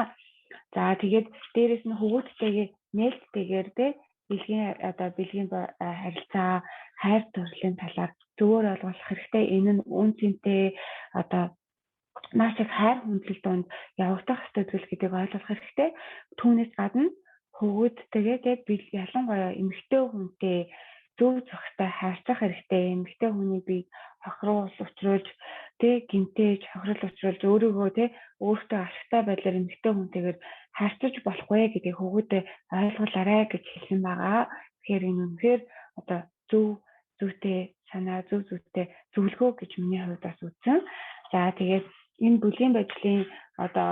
За тэгээд дээрэс нь хүүхдтэйгээ нээлттэйгээр тэ бэлгийн одоо бэлгийн харилцаа хайр дурлалын талаар зөвөр ойлгох хэрэгтэй. Энэ нь үн цэнтэй одоо маш их хайр хүндлэл донд явагдах ёстой зүйл гэдгийг ойлгох хэрэгтэй. Түүнээс гадна хүүхдтэйгээ тэ ялангуяа эмэгтэй хүнтэй зөв зохистой харьцах хэрэгтэй. Эмэгтэй хүний бие хохирол учруулж тэ гэмтээж хохирол учруулж өөрийгөө тэ өөртөө ашигтай байдлаар эмэгтэй хүнтэйгээр харьцаж болохгүй гэдгийг хүүгүүдэд ойлгуулаарай гэж хэлсэн байгаа. Тэгэхээр энэ үнэхээр одоо зөв зүйтэй санаа зөв зүйтэй зөвлөгөө гэж миний хувьд бас үзсэн. За тэгээд энэ бүлгийн байдлын одоо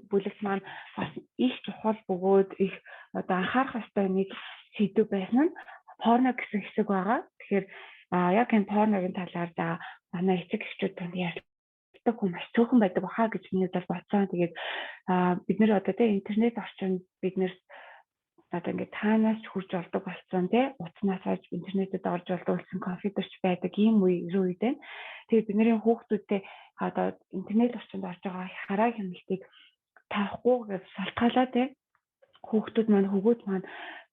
бүлэгт маань бас их чухал бөгөөд их одоо анхаарах ёстой нэг сэдв байсан нь порно гэсэн хэсэг байгаа. Тэгэхээр яг энэ порногийн талаар за манай эцэг эхчүүд тунд ярилцдаг чаддаг хүн маш цөөхөн байдаг баха гэж миний бол бодсон. Тэгээд бид нэр одоо тий интернет орчинд бид нэр одоо ингээд таанаас ч хурж олдог болсон тий утаснаас интернетэд орж олдог болсон, компьютерч байдаг ийм үе 90 үед байна. Тэгээд бидний хүүхдүүдтэй одоо интернет орчинд орж байгаа хараа хяналтыг тавихгүй гэж шалтгаалаа тий хүүхдүүд маань, хөгөөд маань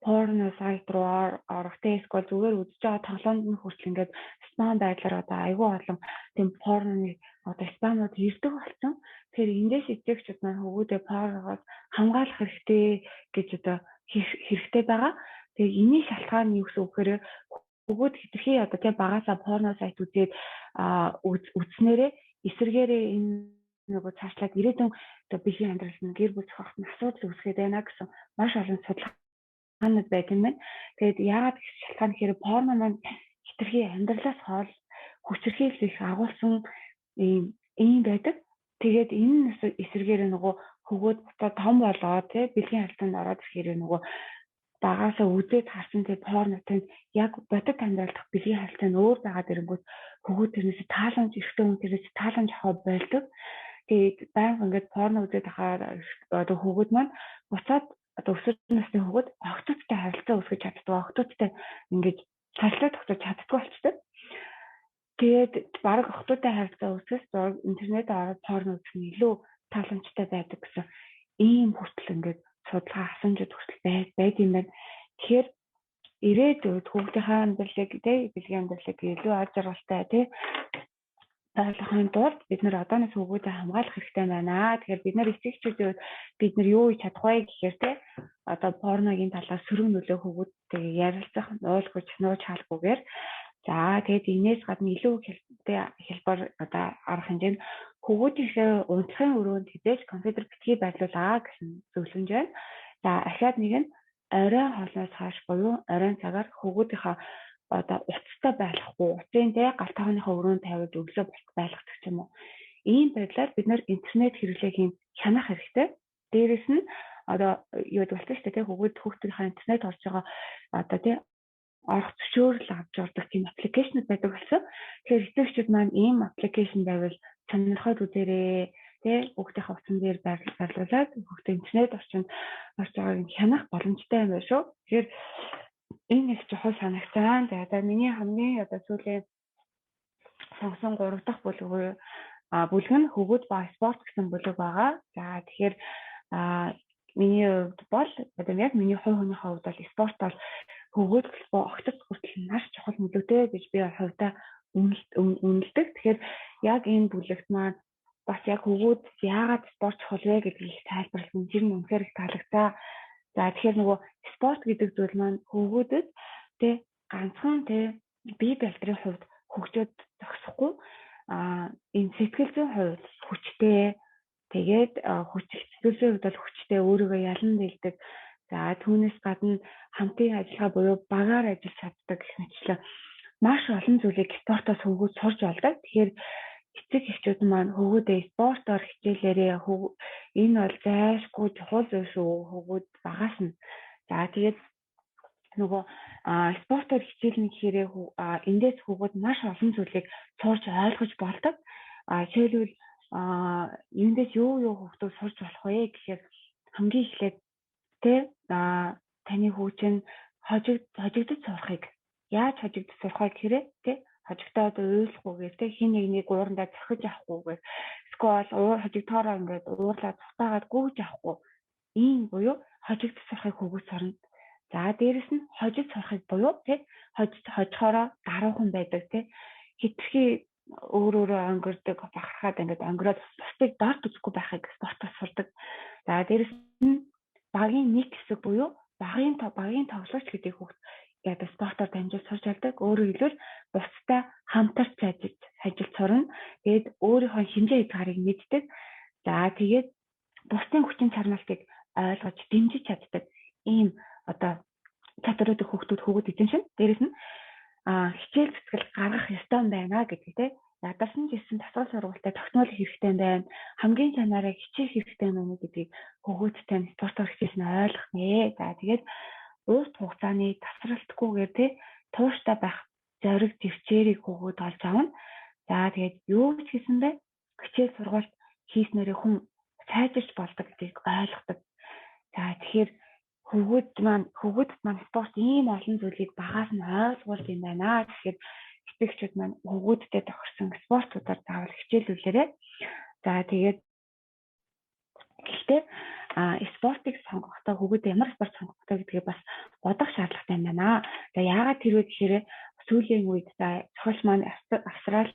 порно сайт руу орох тий эсвэл зүгээр үзэж байгаа тоглоомд нь хүртэл ингээд спам байдлаар одоо айгүй олон тийм порноны одоо спамууд ирдэг болсон. Тэгэхээр эндээс эцэгчүүд маань хөгөөдөө порногоос хамгаалах хэрэгтэй гэж одоо хэрэгтэй байгаа. Тэгээ энэний шалтгаан нь юу гэсэн үг гэхээр хөгөөд хэтэрхий одоо тий багасаа порно сайт үзээд үзснээрээ эсэргээрээ энэ нөгөө цаашлаад ирээдүйн одоо биеийн амьдрал нь, гэр бүл зохиоход нь асуудал үүсгээд байна гэсэн маш олон судалгаанууд байдаг юм байна. Тэгээд яагаад гэх шалтгаан гэхээр порно маань хэтэрхий амьдралаас хол хүчирхийлэл их агуулсан ийм байдаг. Тэгээд энэ эсэргээрээ нөгөө хөгөөд буцаа том болоод тий бэлгийн харилцаанд ороод ирэхээр нөгөө багасаа үзээд харсан тий порнотой яг бодит амьдрал дахь бэлгийн харилцаа нь өөр байгаа дэрэнгүүт хөгөөд тэрнээс тааламж, эрэгтэй хүн тэрнээс тааламж авах болдог. Тэгээд байнга ингээд порно үзээд ахаар одоо хөгөөд маань буцаад одоо өсвөр насны хөгөөд охтуудтай харилцаа үүсгэж чаддгүй, охтуудтай ингээд харилцаа тогтоож чаддгүй болчтой. Тэгээд бараг охтуудтай харилцаа үүсгэс интернет ороод порно үзэх нь илүү тааламжтай байдаг гэсэн ийм хүртэл ингээд судалгаа асуумжууд хүртэл байд юм байна. Тэгэхээр ирээдүйд хүүхдийнхээ амьдралыг тий бэлгийн амьдралыг илүү аз жаргалтай тий ойлгохын тулд бид нар одооноос хөвгүүдэд хамгаалах хэрэгтэй байна. Тэгэхээр бид нар эцэгчүүдийн хувьд бид нар юу хийж чадах вэ гэхээр тий одоо порногийн талаар сөрөг нөлөө хөвгүүдтэйгээ ярилцах, нуулгаж, нууж хаалгүйгээр, за тэгээд энээс гадна илүү хялбар одоо арга хэмжээ нь хөвгүүдийнхээ унтлагын өрөөнд хэзээ ч компьютер битгий байрлуулаа гэсэн зөвлөмж байна. За ахиад нэг нь оройн хоолноос хойш буюу оройн цагаар хөвгүүдийнхээ одоо утастай байхгүй, утсын тэ гал тогооныхоо өрөөнд тавиад өглөө болт байлгадаг ч юм уу. Ийм байдлаар бид нар интернет хэрэглээг хянах хэрэгтэй. Дээрэс нь одоо юу гэдэг болсон шүү дээ, тэ хүүхдийнхээ интернет орж байгаа одоо тэ орох зөвшөөрөл авч ордог тийм аппликейшнуд байдаг болсон. Тэгэхээр эцэгчүүд маань ийм аппликейшн байвал сонирхоод үзээрэй. Тэ хүүхдийнхээ утсан дээр байрлуулад хүүхдээ интернет орчинд орж байгааг нь хянах боломжтой юм байна шүү. Тэгэхээр энэ их чухал санагцсан. За одоо миний хамгийн одоо сүүлийн сонгосон 3 дахь бүлэг буюу бүлэг нь хөгөөд ба спорт гэсэн бүлэг байгаа. За тэгэхээр миний хувьд бол одоо яг миний хувь хүнийхээ хувьд бол спорт бол хөгөөд огтод хүртэл маш чухал нөлөөтэй гэж би хувьдаа үнэлдэг. Тэгэхээр яг энэ бүлэгт маань бас яг хөгөөд яагаад спорт чухал вэ гэдгийг их тайлбарласан. Тэр нь үнэхээр их таалагдсан. За тэгэхээр нөгөө спорт гэдэг зүйл маань хөгөөдөд тэ ганцхан тэ бие бэлтрийн хувьд хөгжөөд зогсохгүй, энэ сэтгэл зүйн хувьд хүчтэй, тэгээд хүч сэтгэл зүйн хувьд бол хүчтэй, өөрийгөө ялан дийлдэг. За түүнээс гадна хамтын ажиллагаа буюу багаар ажиллаж чаддаг гэх мэтчлэн маш олон зүйлийг спортоос хөгөөд сурч болдог. Тэгэхээр эцэг эхчүүд маань хөгөөдөө спортоор хичээлээрээ, энэ бол зайлшгүй чухал зүйл шүү, хөгөөд багаас нь. За тэгээд нөгөө спортоор хичээлнэ гэхээр эндээс хөгөөд маш олон зүйлийг сурч ойлгож болдог. Жишээлбэл эндээс юу юу хүүхдүүд сурч болох вэ гэхээр хамгийн эхлээд тэ таны хүү чинь хожигдож сурахыг, яаж хожигдож сурах вэ гэхээр тэ хожигдоод уйлахгүйгээр тэ хин нэг нэг уурандаа зохиж авахгүйгээр, эсвэл уур хожигдохоороо ингээд уурлаа цутаагаад гүйж авахгүй, ийм буюу хожигдож сурахыг хөгөөж сурна. За дээрэс нь хожиж сурахыг буюу тэ хожихоороо даруухан байдаг, тэ хитрхи өөр өөрөө онгордог, бахархаад ингээд онгороод бусдыг дорд үзэхгүй байхыг спортоос сурдаг. За дээрэс нь багийн нэг хэсэг буюу багийн тоглогч гэдэг хүүхд одоо спортоор дамжуулж сурч алдаг. Өөрөөр хэлбэл бусдаа хамтарч ажиллаж сурна. Тэгээд өөрийнхөө хэмжээ хязгаарыг мэддэг. За тэгээд бусдын хүчин чармайлтыг ойлгож дэмжиж чаддаг ийм одоо чадваруудыг хүүхдүүд хөөгд эзэмшин. Дээрэс нь хичээл зүтгэл гаргах ёстой байна гэдэг те. Ядарсан ч гэсэн дасгал сургуультай тогтмол хэрэгтэй байна. Хамгийн чанарыг хичээх хэрэгтэй байна гэдгийг хөгөөдтэй нь спортоор хичээлнэ ойлгох нэ. За тэгээд урт хугацааны тасралтгүйгээр те тууштай байх зориг зэвчээрийг хөгөөд олж авна. За тэгээд юу ч гэсэн бэ? Хичээл сургалт хийснээрээ хүн сайжирч болдог гэдгийг ойлгодог. За, тэгэхээр хүүгүүдэд маань спорт ийм олон зүйлийг багаас нь ойлгуул юм байна. Тэгэхээр эцэгчүүд маань хүүгүүдтэй тохирсон спортуудаар заавал хичээлүүлээрэй. За, тэгээд гэхдээ спортыг сонгохдоо хүүгүүд ямар спорт сонгох вэ гэдгийг бас бодох шаардлагатай юм байна. За, яагаад тэр вэ гэхээр сүүлийн үед, за, зохиолч маань Австрали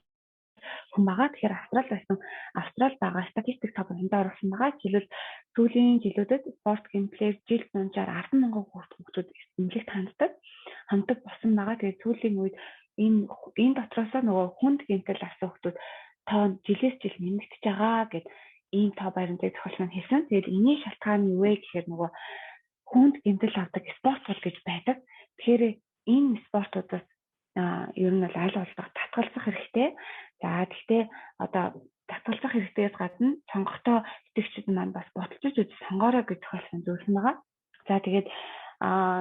хүн байгаа. Тэгэхээр Австрал байсан, Австрал байгаа статистик тоо хөндөөр оруулсан байгаа. Жишээлбэл, сүүлийн жилүүдэд спорт гэмтлээр жил дунджаар 10 мянган хүүхдүүд эмнэлэгт ханддаг болсон байгаа. Тэгээд сүүлийн үед энэ дотроосоо нөгөө хүнд гэмтэл авсан хүүхдүүд тоо жилээс жил нэмэгдэж байгаа гэд ийм тоо баримтыг зохиолч маань хэлсэн. Тэгээд энэний шалтгаан нь юу вэ гэхээр нөгөө хүнд гэмтэл авдаг спортууд гэж байдаг. Тэгэхээр энэ спортуудаас ер нь бол аль болох татгалзах хэрэгтэй. За, тэгтээ одоо татгалзах хэрэгтэйгээс гадна сонгохдоо итгэгчид маань бас бодолцож үзэж сонгоорой гэж зохиолсон зөвлөсөн байгаа. За, тэгээд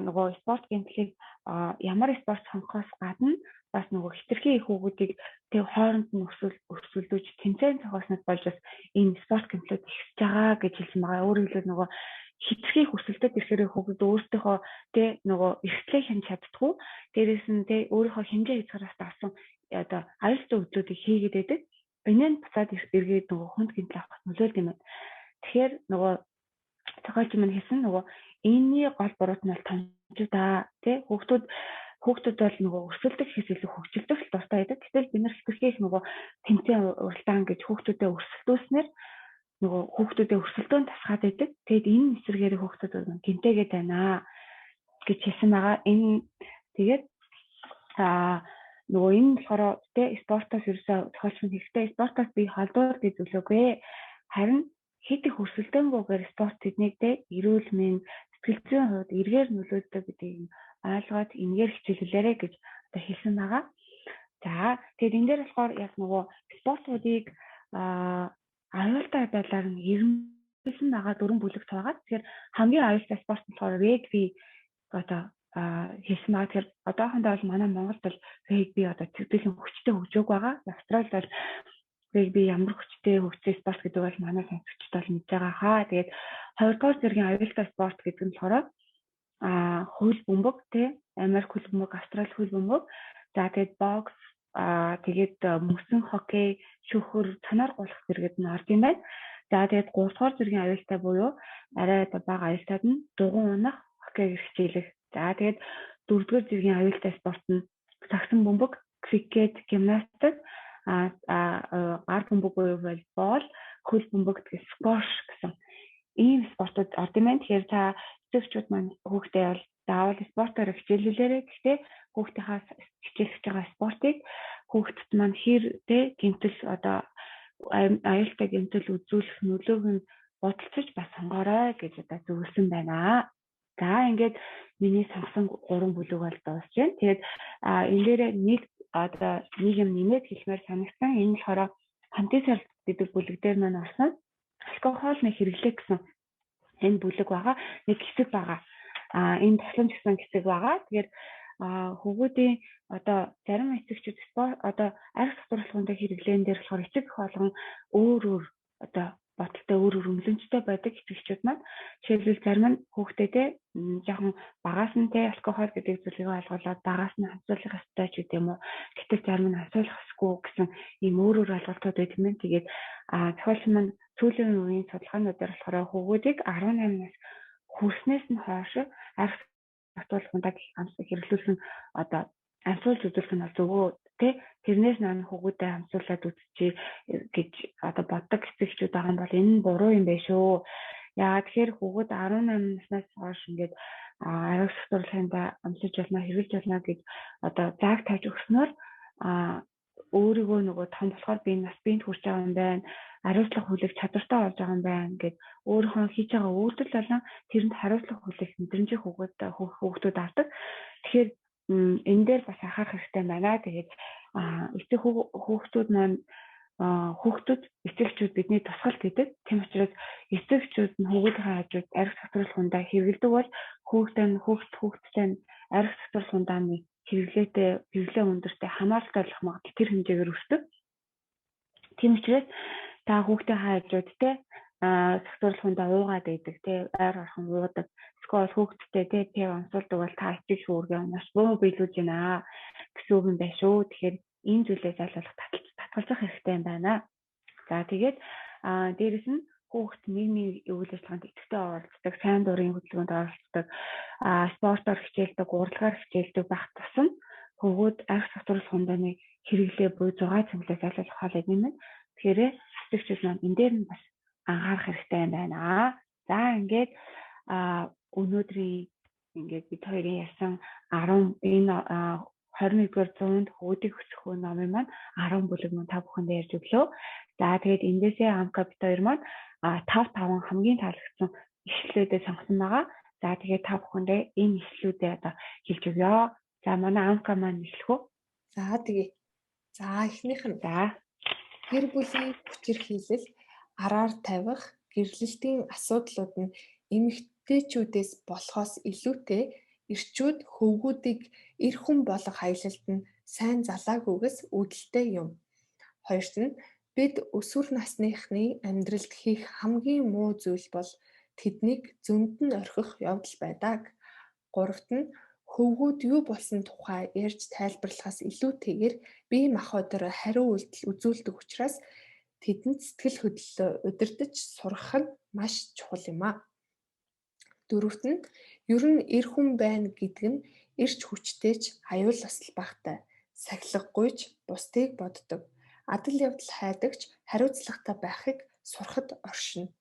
нөгөө спорт гэмтлийг ямар спорт сонгохоос гадна бас нөгөө хэтэрхий их хүүгүүдийг тэг хооронд нь өрсөлдөж тэмцээн зохиоснод болж бас энэ спорт гэмтлүүд ихсэж байгаа гэж хэлсэн байгаа. Өөрөөр хэлбэл, нөгөө хэтэрхий их өрсөлдөд ирэхээр хүүхэд өөртөөхөө тэ нөгөө эрсдлээ хянаж чаддаггүй. Дээрээс нь тэ өөрийнхөө хэмжээ хязгаараас давсан одоо аюултай үйлдэлүүдийг хийгээд байдаг. Энэ нь буцаад эргээд нөгөө хүнд гэмтэл авахд нөлөөлдөг юм байна. Тэгэхээр нөгөө зохиолч маань хэлсэн нөгөө энэний гол буруут нь бол томчууд тий, хүүхдүүд бол нөгөө өрсөлдөх гэхээс илүү хөгжилдөх л дуртай байдаг. Гэтэл бид нар хэтэрхий их нөгөө тэмцээн, уралдаан гэж хүүхдүүдэд өрсөлдүүлснээр нөгөө хүүхдүүдэд өрсөлдөөн тасгаад байдаг. Тэгэд энэ эсрэгээр хүүхдүүд гэмтээгээд байна гэж хэлсэн байгаа. Энэ тэгээд нөгөө энэ болохоор тэ спортоос ерөөсөө зохиолч нь хэлэхдээ спортоос би холдуул гэж зөвлөөгүй. Харин хэд их өрсөлдөөнгүйгээр спорт тэднийг тэ эрүүл мэнд, сэтгэл зүйн хувьд эргээр нөлөөлдөг гэдгийг ойлгоод энгээр хичээлүүлээрэй гэж одоо хэлсэн байгаа. За, тэгээд энэ дээр болохоор яг нөгөө спортуудыг аюултай байдлаар нь ирмэлсэн байгаа дөрвөн бүлэгт байгаа. Тэгэхээр хамгийн аюултай спорт нь болохоор регби одоо хэлсэн байгаа. Тэгэхээр одоохондоо бол манай Монголд бол регби одоо төдийлөн хүчтэй хөгжөөг байгаа. Австралид бол регби ямар хүчтэй хөгжсөн спорт гэдэг бол манай сонсогчдод бол мэдж байгаа хаа. Тэгээд хоёрдугаар зэргийн аюултай спорт гэдэг нь болохоор хөл бөмбөг тий, Америк хөл бөмбөг, Австрали хөл бөмбөг. За, тэгээд бокс, тэгээд мөсөн хоккей, шүүхэр, цанаар гулах зэрэгэд нь орд юм байна. За, тэгээд гуравдугаар зэргийн аюултай буюу арай одоо бага аюултайд нь дугуй унах, хоккей хичээлэх. За, тэгээд дөрөвдүгээр зэргийн аюултай спорт нь сагсан бөмбөг, крикет, гимнастик, гар бөмбөг буюу волейбол, хөл бөмбөг, сквош гэсэн ийм спортууд орд юм байна. Тэгэхээр та эцэгчүүд маань хүүхдээ бол заавал спортоор хичээлүүлээрэй. Гэхдээ хүүхдийнхаа хичээлж байгаа спортыг хүүхдэд маань хэр тэ гэмтэл, одоо аюултай гэмтэл үзүүлэх нөлөөг нь бодолцож бас сонгоорой гэж одоо зөвлөсөн байна. За, ингээд миний сонгосон гурван бүлэг бол дуусч байна. Тэгээд энэ дээрээ нэг одоо нэг юм нэмээд хэлмээр санагдсан. Энэ болохоор хамтын сорилт гэдэг бүлэг дээр маань орсон. Алкогол нэг хэрэглээ гэсэн энэ бүлэг байгаа. Нэг хэсэг байгаа. Энэ тусламж гэсэн хэсэг байгаа. Тэгэхээр хүүгүүдийн одоо зарим эцэгчүүд спорт, одоо архи тогтворлогын хэрэглээн дээр болохоор эцэг их болгон өөр өөр одоо бодолтой, өөр өөр үнэлэмжтэй байдаг эцэгчүүд маань. Жишээлбэл, зарим нь хүүхдээ те жоохон багаас нь те алкогол гэдэг зүйлийг ойлгуулад багаас нь хамсуулах ёстой ч гэдэг юм уу. Гэтэл зарим нь хамсуулах ёсгүй гэсэн ийм өөр өөр ойлголтууд байдаг юм. Тэгээд зохиолч маань сүүлийн үеийн судалгаануудаар болохоор хүүгүүдийг 18 нас хүрснээс нь хойш архи тогтворлогонд амсаг хэрэглүүлсэн, одоо амсуулж үзүүлэх нь бол зөвөө тэ, тэрнээс наан хүүгүүдээ амсуулаад үзчихье гэж одоо боддог эцэгчүүд байгаа юм бол энэ нь буруу юм байна шүү. Яагаад тэгэхээр хүүгүүд 18 наснаас хойш ингээд арга тогтворлогонд амсаж болно, хэрэглэж болно гэж одоо зааг тавьж өгснөөр өөрийгөө нөгөө том болохоор би нас биед хүрч байгаа юм байна, хариуцлага хүлээх чадвартай болж байгаа юм байна гэд өөрийнхөө хийж байгаа үйлдэл болон тэрэнд хариуцлага хүлээх мэдрэмжийг хүүхдүүд авдаг. Тэгэхээр энэ дээр бас анхаарах хэрэгтэй байна. Тэгээд эцэг хүүхдүүд маань, хүүхдүүд эцэгчүүд бидний тусгал гэдэг. Тийм учраас эцэгчүүд нь хүүхдийнхээ хажууд архи тогтворлох ундаа хэрэглэдэг бол хүүхдээ нь хүүхдтэй нь архи тогтворлох ундааны хэрэглээтэй, хэрэглээ өндөртэй хамааралтай болох магадлал тэр хэмжээгээр өсдөг. Тийм учраас Та хүүхдээ хаажууд те сахиулах хүндээ уугаад байдаг те, ойр орхон уудаг. Эсвэл хүүхдтэй те пив онцолдог бол та ичиг шүүргээ маш муу биелүүлж байна гэсэн үг юм байна шүү. Тэгэхээр энэ зүйлээс аль болох татгалзах хэрэгтэй юм байна. За тэгээд дээрэс нь хүүхд нийгмийн үйл ажиллагаанд идэвхтэй оролцдог, сайн дурын хөдөлгөөнд оролцдог, спортоор хичээлдэг, урлагаар хичээлдэг байх тусам хөвгүүд арх сахиулах хундааны хэрэглээ буюу зугаа цэмлээс аль болох хоолыг нэмнэ. Тэгэхээр эцэгчүүд маань энэ дээр нь бас анхаарах хэрэгтэй юм байна. За ингээд өнөөдрийн ингээд бид хоёрын ярьсан 10 энэ 21-р зуунд хүүдийг өсгөх номын маань 10 бүлэг маань та бүхэндээ ярьж өглөө. За тэгээд эндээсээ Амка бит хоёр маань 5 5 хамгийн таалагдсан ишлэлүүдээ сонгосон байгаа. За тэгээд та бүхэндээ энэ ишлэлүүдээ одоо хэлж өгье. За манай Амка маань эхлэх үү? За тэгье. За эхнийх нь за гэр бүлийн хүчирхийлэл, араар тавих, гэрлэлтийн асуудлууд нь эмэгтэйчүүдээс болохоос илүүтэй эрчүүд хөвгүүдийг эр хүн болох аялалд нь сайн залаагүйгээс үүдэлтэй юм. Хоёрт нь бид өсвөр насныхны амьдралд хийх хамгийн муу зүйл бол тэднийг зөнд нь орхих явдал байдаг. Гуравт нь хөвгүүд юу болсон тухай ярьж тайлбарлахаас илүүтэйгээр бие махбодоор хариу үйлдэл үзүүлдэг учраас тэдэнд сэтгэл хөдлөлөө удирдах сургах нь маш чухал юм а. Дөрөвт нь ер нь эр хүн байна гэдэг нь эрч хүчтэй ч аюул осол багтай, сахилгагүйч бусдыг боддог, адал явдал хайдагч хариуцлагатай байхыг сурахад оршино.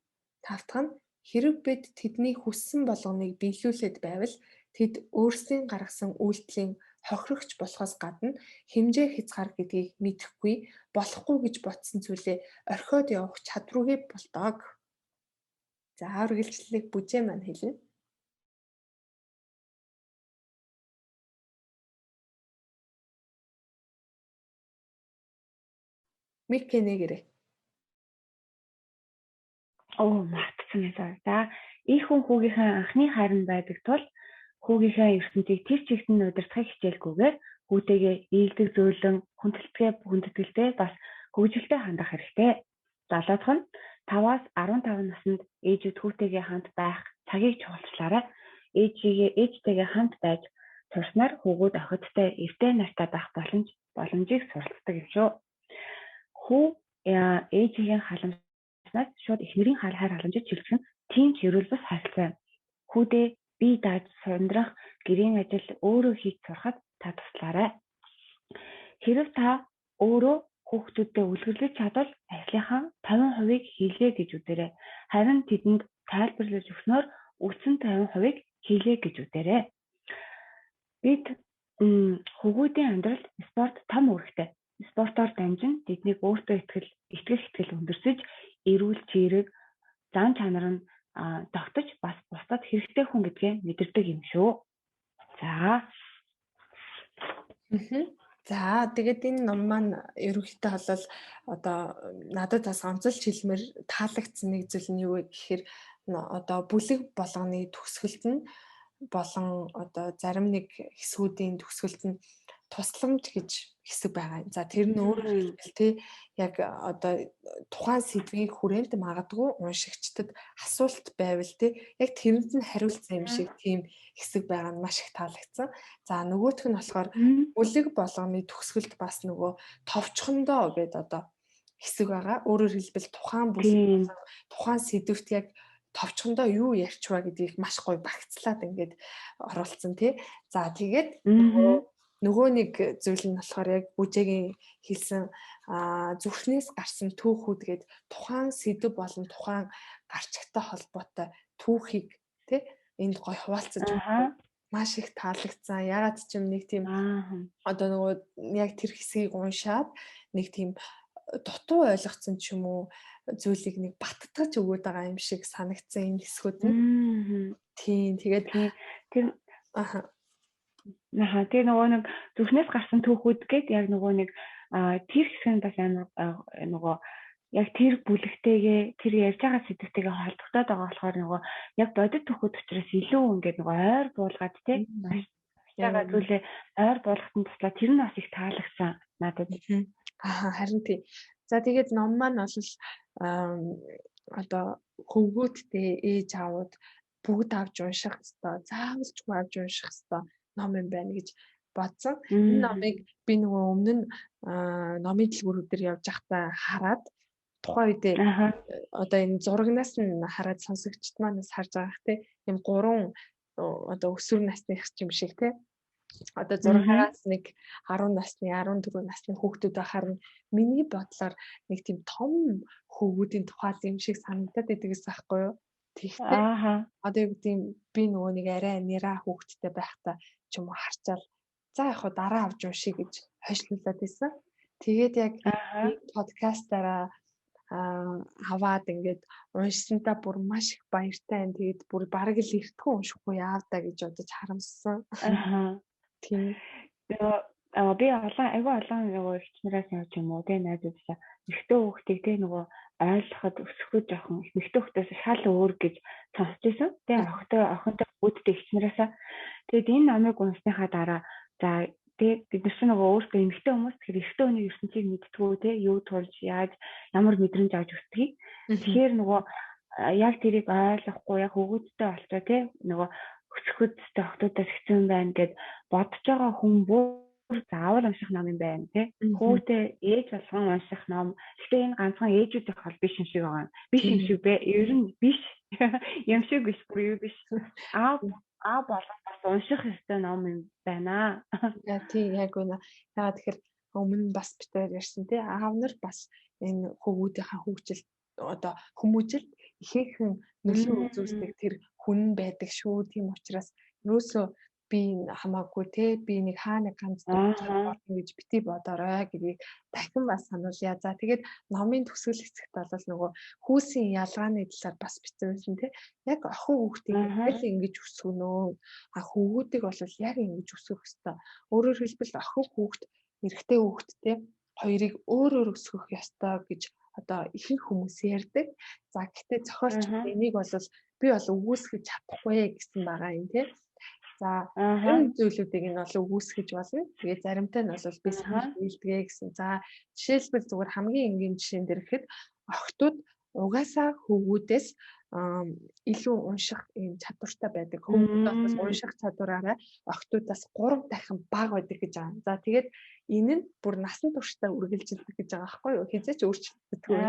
Тавтах нь хэрэг бид тэдний хүссэн болгоныг биелүүлээд байвал тэд өөрсдийн гаргасан үйлдэлийн хохирогч болохоос гадна хэмжээ хязгаар гэдгийг мэдэхгүй, болохгүй гэж бодсон зүйлээ орхиод явах чадваргүй болдог. За үргэлжлэлийг бүжээ маань хэлнэ. Микэ нэгэрээ. Оо мартсан юм. За эр хүн хүүгийнхээ анхны хайр нь байдаг тул хүүгийнхээ ертөнцийг тэр чигт нь удирдахыг хичээлгүйгээр хүүтэйгээ ийдэг зөөлөн хүндэтгэлтэй бас хөгжилтэй хандах хэрэгтэй. Долоодох нь 5-аас 15 наснд ээжүүд хүүтэйгээ хамт байх цагийг чухалчлаарай. Ээжтэйгээ хамт байж сурснаар хүүгүүд охидтой эвтэй нартай байх боломжийг суралцдаг юм шүү. Хүү ээжийн халамжнаас шууд эхнэрийн хайр халамжид чиглэх нь тийм ч эрүүл бус харилцаа юм. Хүүдээ бие дааж сундрах гэрийн ажил өөрөө хийж сурахад та туслаарай. Хэрв та өөрөө хүүхдүүдэд үлгэрлэж чадвал ажлынхаа 50%-ыг хийлээ гэж үзээрэй. Харин тэдэнд тайлбарлаж өгснөөр үндсэн 50%-ыг хийлээ гэж үзээрэй. Бид хөвгүүдийн амьдралд спорт том үүрэгтэй. Спортоор дамжин тэднийг өөртөө итгэх итгэл өндөрсөж, эрүүл чирэг, зан чанар нь тогтож бас бусдад хэрэгтэй хүн гэдгээ мэдэрдэг юм шүү. За. За тэгээд энэ ном маань ерөнхийдөө бол одоо надад бас онцолж хэлмээр таалагдсан нэг зүйл нь юу вэ гэхээр одоо бүлэг болгоны төгсгөлд нь болон одоо зарим нэг хэсгүүдийн төгсгөлд нь тусламж гэж хэсэг байгаа юм. За тэр нь өөрөөр хэлбэл тий яг одоо тухайн сэдвийн хүрээнд магадгүй уншигчдад асуулт байвал тий яг тэрэнд нь хариулсан юм шиг тийм хэсэг байгаа нь маш их таалагдсан. За нөгөөх нь болохоор бүлэг болгоны төгсгөлд бас нөгөө товчхондоо гээд одоо хэсэг байгаа. Өөрөөр хэлбэл тухайн бүлэг тухайн сэдвт яг товчхондоо юу ярьчваа гэдгийг маш гоё багцлаад ингээд оруулсан тий. За тэгээд нөгөө нэг зүйл нь болохоор яг бүжээгийн хэлсэн зүрхнээс гарсан түүхүүд гээд тухайн сэдв болон тухайн гарчигтай холбоотой түүхийг тий энд гоё хуваалцаж маш их таалагдсан. Ягаад ч юм нэг тийм одоо нөгөө яг тэр хэсгийг уншаад нэг тийм дутуу ойлгоцсон ч юм уу зүйлийг нэг баттгаж өгөөд байгаа юм шиг санагдсан энэ хэсгүүд нь. Тийм тэгээд тэр Аа тэр нөгөө нэг зүрхнээс гарсан түүхүүд гээд яг нөгөө нэг тэр хэсэг нь бас амар нөгөө яг тэр бүлэгтэйгээ тэр ярьж байгаа сэдвтэйгээ холбогдоод байгаа болохоор нөгөө яг бодит түүхүүд учраас илүү ингээд нөгөө ойр буулгаад тий маш байгаа зүйлээ ойр буулгахад нь туслаа тэр нь бас их таалагдсан надад. Аа харин тий. За тэгээд ном маань бол одоо хөвгүүдтэй ээж аавууд бүгд авч унших хэвээр, заавалчгүй авч унших хэвээр ном юм байна гэж бодсон. Энэ номыг би нөгөө өмнө нь номын дэлгүүрүүд дээр явж байхдаа хараад тухайн үедээ одоо энэ зурагнаас нь хараад сонсогчд манаас харж байгаа хэ юм гурван одоо өсвөр насных юм шиг те одоо 6-аас нэг 10 насны 14 насны хүүхдүүд байхаар нь миний бодлоор нэг тийм том хөвгүүдийн тухай юм шиг санагдаад байдаг гэсэн аахгүй юу. Тэгэхдээ одоо юу гэдэг би нөгөө нэг арай нэраа хүүхдтэй байхдаа ч юм уу харчаал за яг хуу дараа авч уншия гэж хойшлуулад байсан. Тэгээд яг подкастаараа аваад ингээд уншсантаа бүр маш их баяртай байна. Тэгээд бүр бараг л эртхэн уншихгүй яав та гэж бодож харамссан. Тийм. Нөгөө би олон айгүй олон нөгөө эгч нараас явж юм уу те найзуудаа эрэгтэй хүүхдийг те нөгөө ойлгоход өсөхөд жоохон эмэгтэй хүүхдээс шал өөр гэж сонсч байсан. Тэ охинтой үүдтэй эгч нараасаа. Тэгээд энэ номыг уншсныхаа дараа за тэ бид нар чинь нөгөө өөрсдөө эмэгтэй хүмүүс тэгэхээр эрэгтэй хүний ертөнцийг мэдтгүү те юу тулж яаж ямар мэдрэмж авч өсдгийг. Тэгэхээр нөгөө яг тэрийг ойлгохгүй яг хөвгүүдтэй болцоо те нөгөө өсөхөд охтуудаас хэцүү юм байна гэд бодож байгаа хүн бүр заавал унших ном юм байна тий. Хүүтэй ээж болгон унших ном. Гэхдээ энэ ганцхан ээжүүдийн хол биш юм шиг байгаа. Биш юм шиг бэ. Ер нь биш. Юм шиг биш бүр юу биш. Аав болгон бас унших ёстой ном юм байна. Яа тий яг үнэ. Яагаад тэгэхээр өмнө бас битээр ярьсан тий. Аав нар бас энэ хөвгүүдийнхаа хөгжил одоо хүмүүжилд ихээхэн нөлөө үзүүлдэг тэр хүн байдаг шүү. Тийм учраас юусоо би хамаагүй те би нэг хаа нэг ганц болно гэж бити бодоорой гэдгийг дахин бас сануулъя. За тэгээд номын төгсгөл хэсэгт бол нөгөө хүүсийн ялгааны талаар бас бичсэн байсан те. Яг охин хүүхдийг аль ингэж өсгөнөө. А хөвгүүдийг бол яг ингэж өсгөх ёстой. Өөрөөр хэлбэл охин хүүхд эрэгтэй хүүхд те хоёрыг өөр өөр өсгөх ёстой гэж одоо ихэнх хүмүүс ярьдаг. За гэхдээ зохиолч энийг бол би бол үгүйсгэж чадахгүй гэсэн байгаа юм тий. За зарим зүйлүүдийг нь бол үгүйсгэж болно. Тэгээ заримтай нь бол би санал нийлдэгэ гэсэн. За жишээлбэл зүгээр хамгийн энгийн жишээн дээр гэхэд охтууд угаасаа хөвгүүдээс илүү унших ийм чадвартай байдаг. Хөвгүүд бол унших чадвараараа охтуудаас 3 дахин бага байдаг гэж байгаа. За тэгээд энэ нь бүр насан туршдаа үргэлжилдэг гэж байгаа байхгүй юу? Хизээч өөрчлөгддөггүй.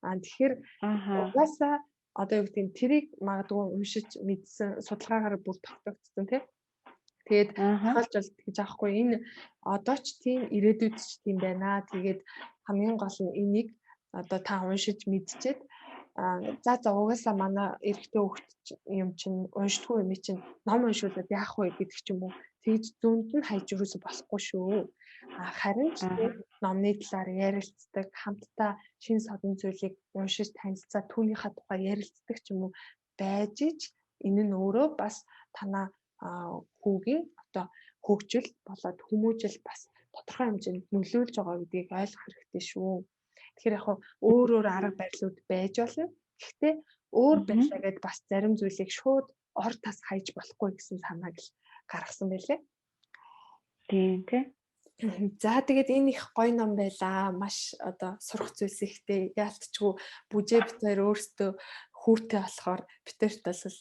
Аа тэгэхээр угаасаа одоо юу гэдэг нь тэрийг магадгүй уншиж мэдсэн судалгаагаар бүр тогтогдсон тий. Тэгээд тохиолж бол тэгж аахгүй энэ одоо ч тийм ирээдүйд ч тийм байна. Тэгээд хамгийн гол нь энийг одоо та уншиж мэдчихэд за угаасаа манай эрэгтэй хүүхд юм чинь уншдаггүй юм чинь ном уншуулад яах вэ гэдэг ч юм уу. Тэгж зүүнд нь хайж юусоо болохгүй шүү. Харин ч номны талаар ярилцдаг, хамтдаа шинэ содон зүйлийг уншиж танилцаа түүнийхээ тухай ярилцдаг ч юм уу байж ич энэ нь өөрөө бас танаа хүүгийн одоо хөгжил болоод хүмүүжил бас тодорхой хэмжээнд нөлөөлж байгаа гэдгийг ойлгох хэрэгтэй шүү. Тэгэхээр яг өөр өөр арга барилууд байж болно. Гэхдээ өөр байлаа гэд бас зарим зүйлийг шууд ор тас хайж болохгүй гэсэн санааг л гаргасан байлээ. Тийм тий. За тэгээд энэ их гоё ном байлаа. Маш одоо сурах зүйлс ихтэй. Яалтчгүй бүжээ бит хоёр өөрсдөө хүүтэй болохоор битэрт бол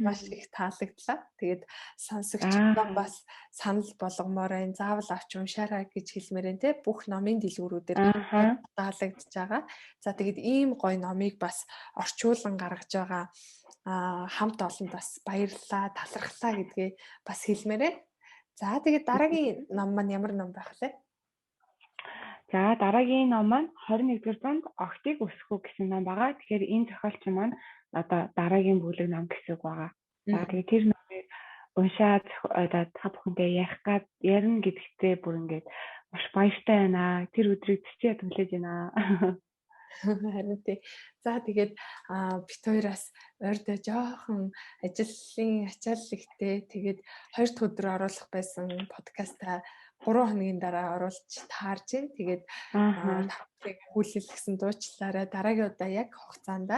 маш их таалагдлаа. Тэгээд сонсогчдоо бас санал болгомоор байна. Заавал авч уншаарай гэж хэлмээр байна те. Бүх номын дэлгүүрүүдээр таалагдж байгаа. За тэгээд ийм гоё номыг бас орчуулан гаргаж байгаа хамт олонд бас баярлалаа, талархлаа гэдгээ бас хэлмээр байна. За тэгээд дараагийн ном маань ямар ном байх вэ? За дараагийн ном маань 21-р зуунд Огтыг өсгөх гэсэн ном байгаа. Тэгэхээр энэ зохиолч маань одоо дараагийн бүлэг ном гэсэн үг байгаа. За тэгээд тэр номыг уншаад одоо та бүхэндээ ярих гад ярина гэдэгтээ бүр ингээд маш баяртай байна. Тэр өдрийг цэцээ түлээж байна. Харин тий. За тэгээд бит хоёроос ойрдоо жоохон ажлын ачаал ихтэй тэгээд хоёр дахь өдөр оруулах байсан подкастаа 3 хоногийн дараа оруулж таарж байна. Тэгээд тавхыг хүлээлгсэн гэсэн дуучлаарай. Дараагийн удаа яг хугацаанд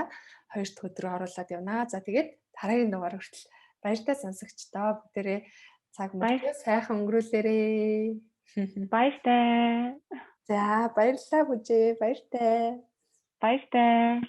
хоёр дахь өдөр оруулаад явнаа. За тэгээд дараагийн дугаар хүртэл баяртай сонсогчдоо бүгдээрээ цаг мөртөө сайхан өнгөрүүлээрэй. Баяртай. За, баярлалаа, Бүжээ. Баяртай. Баяртай.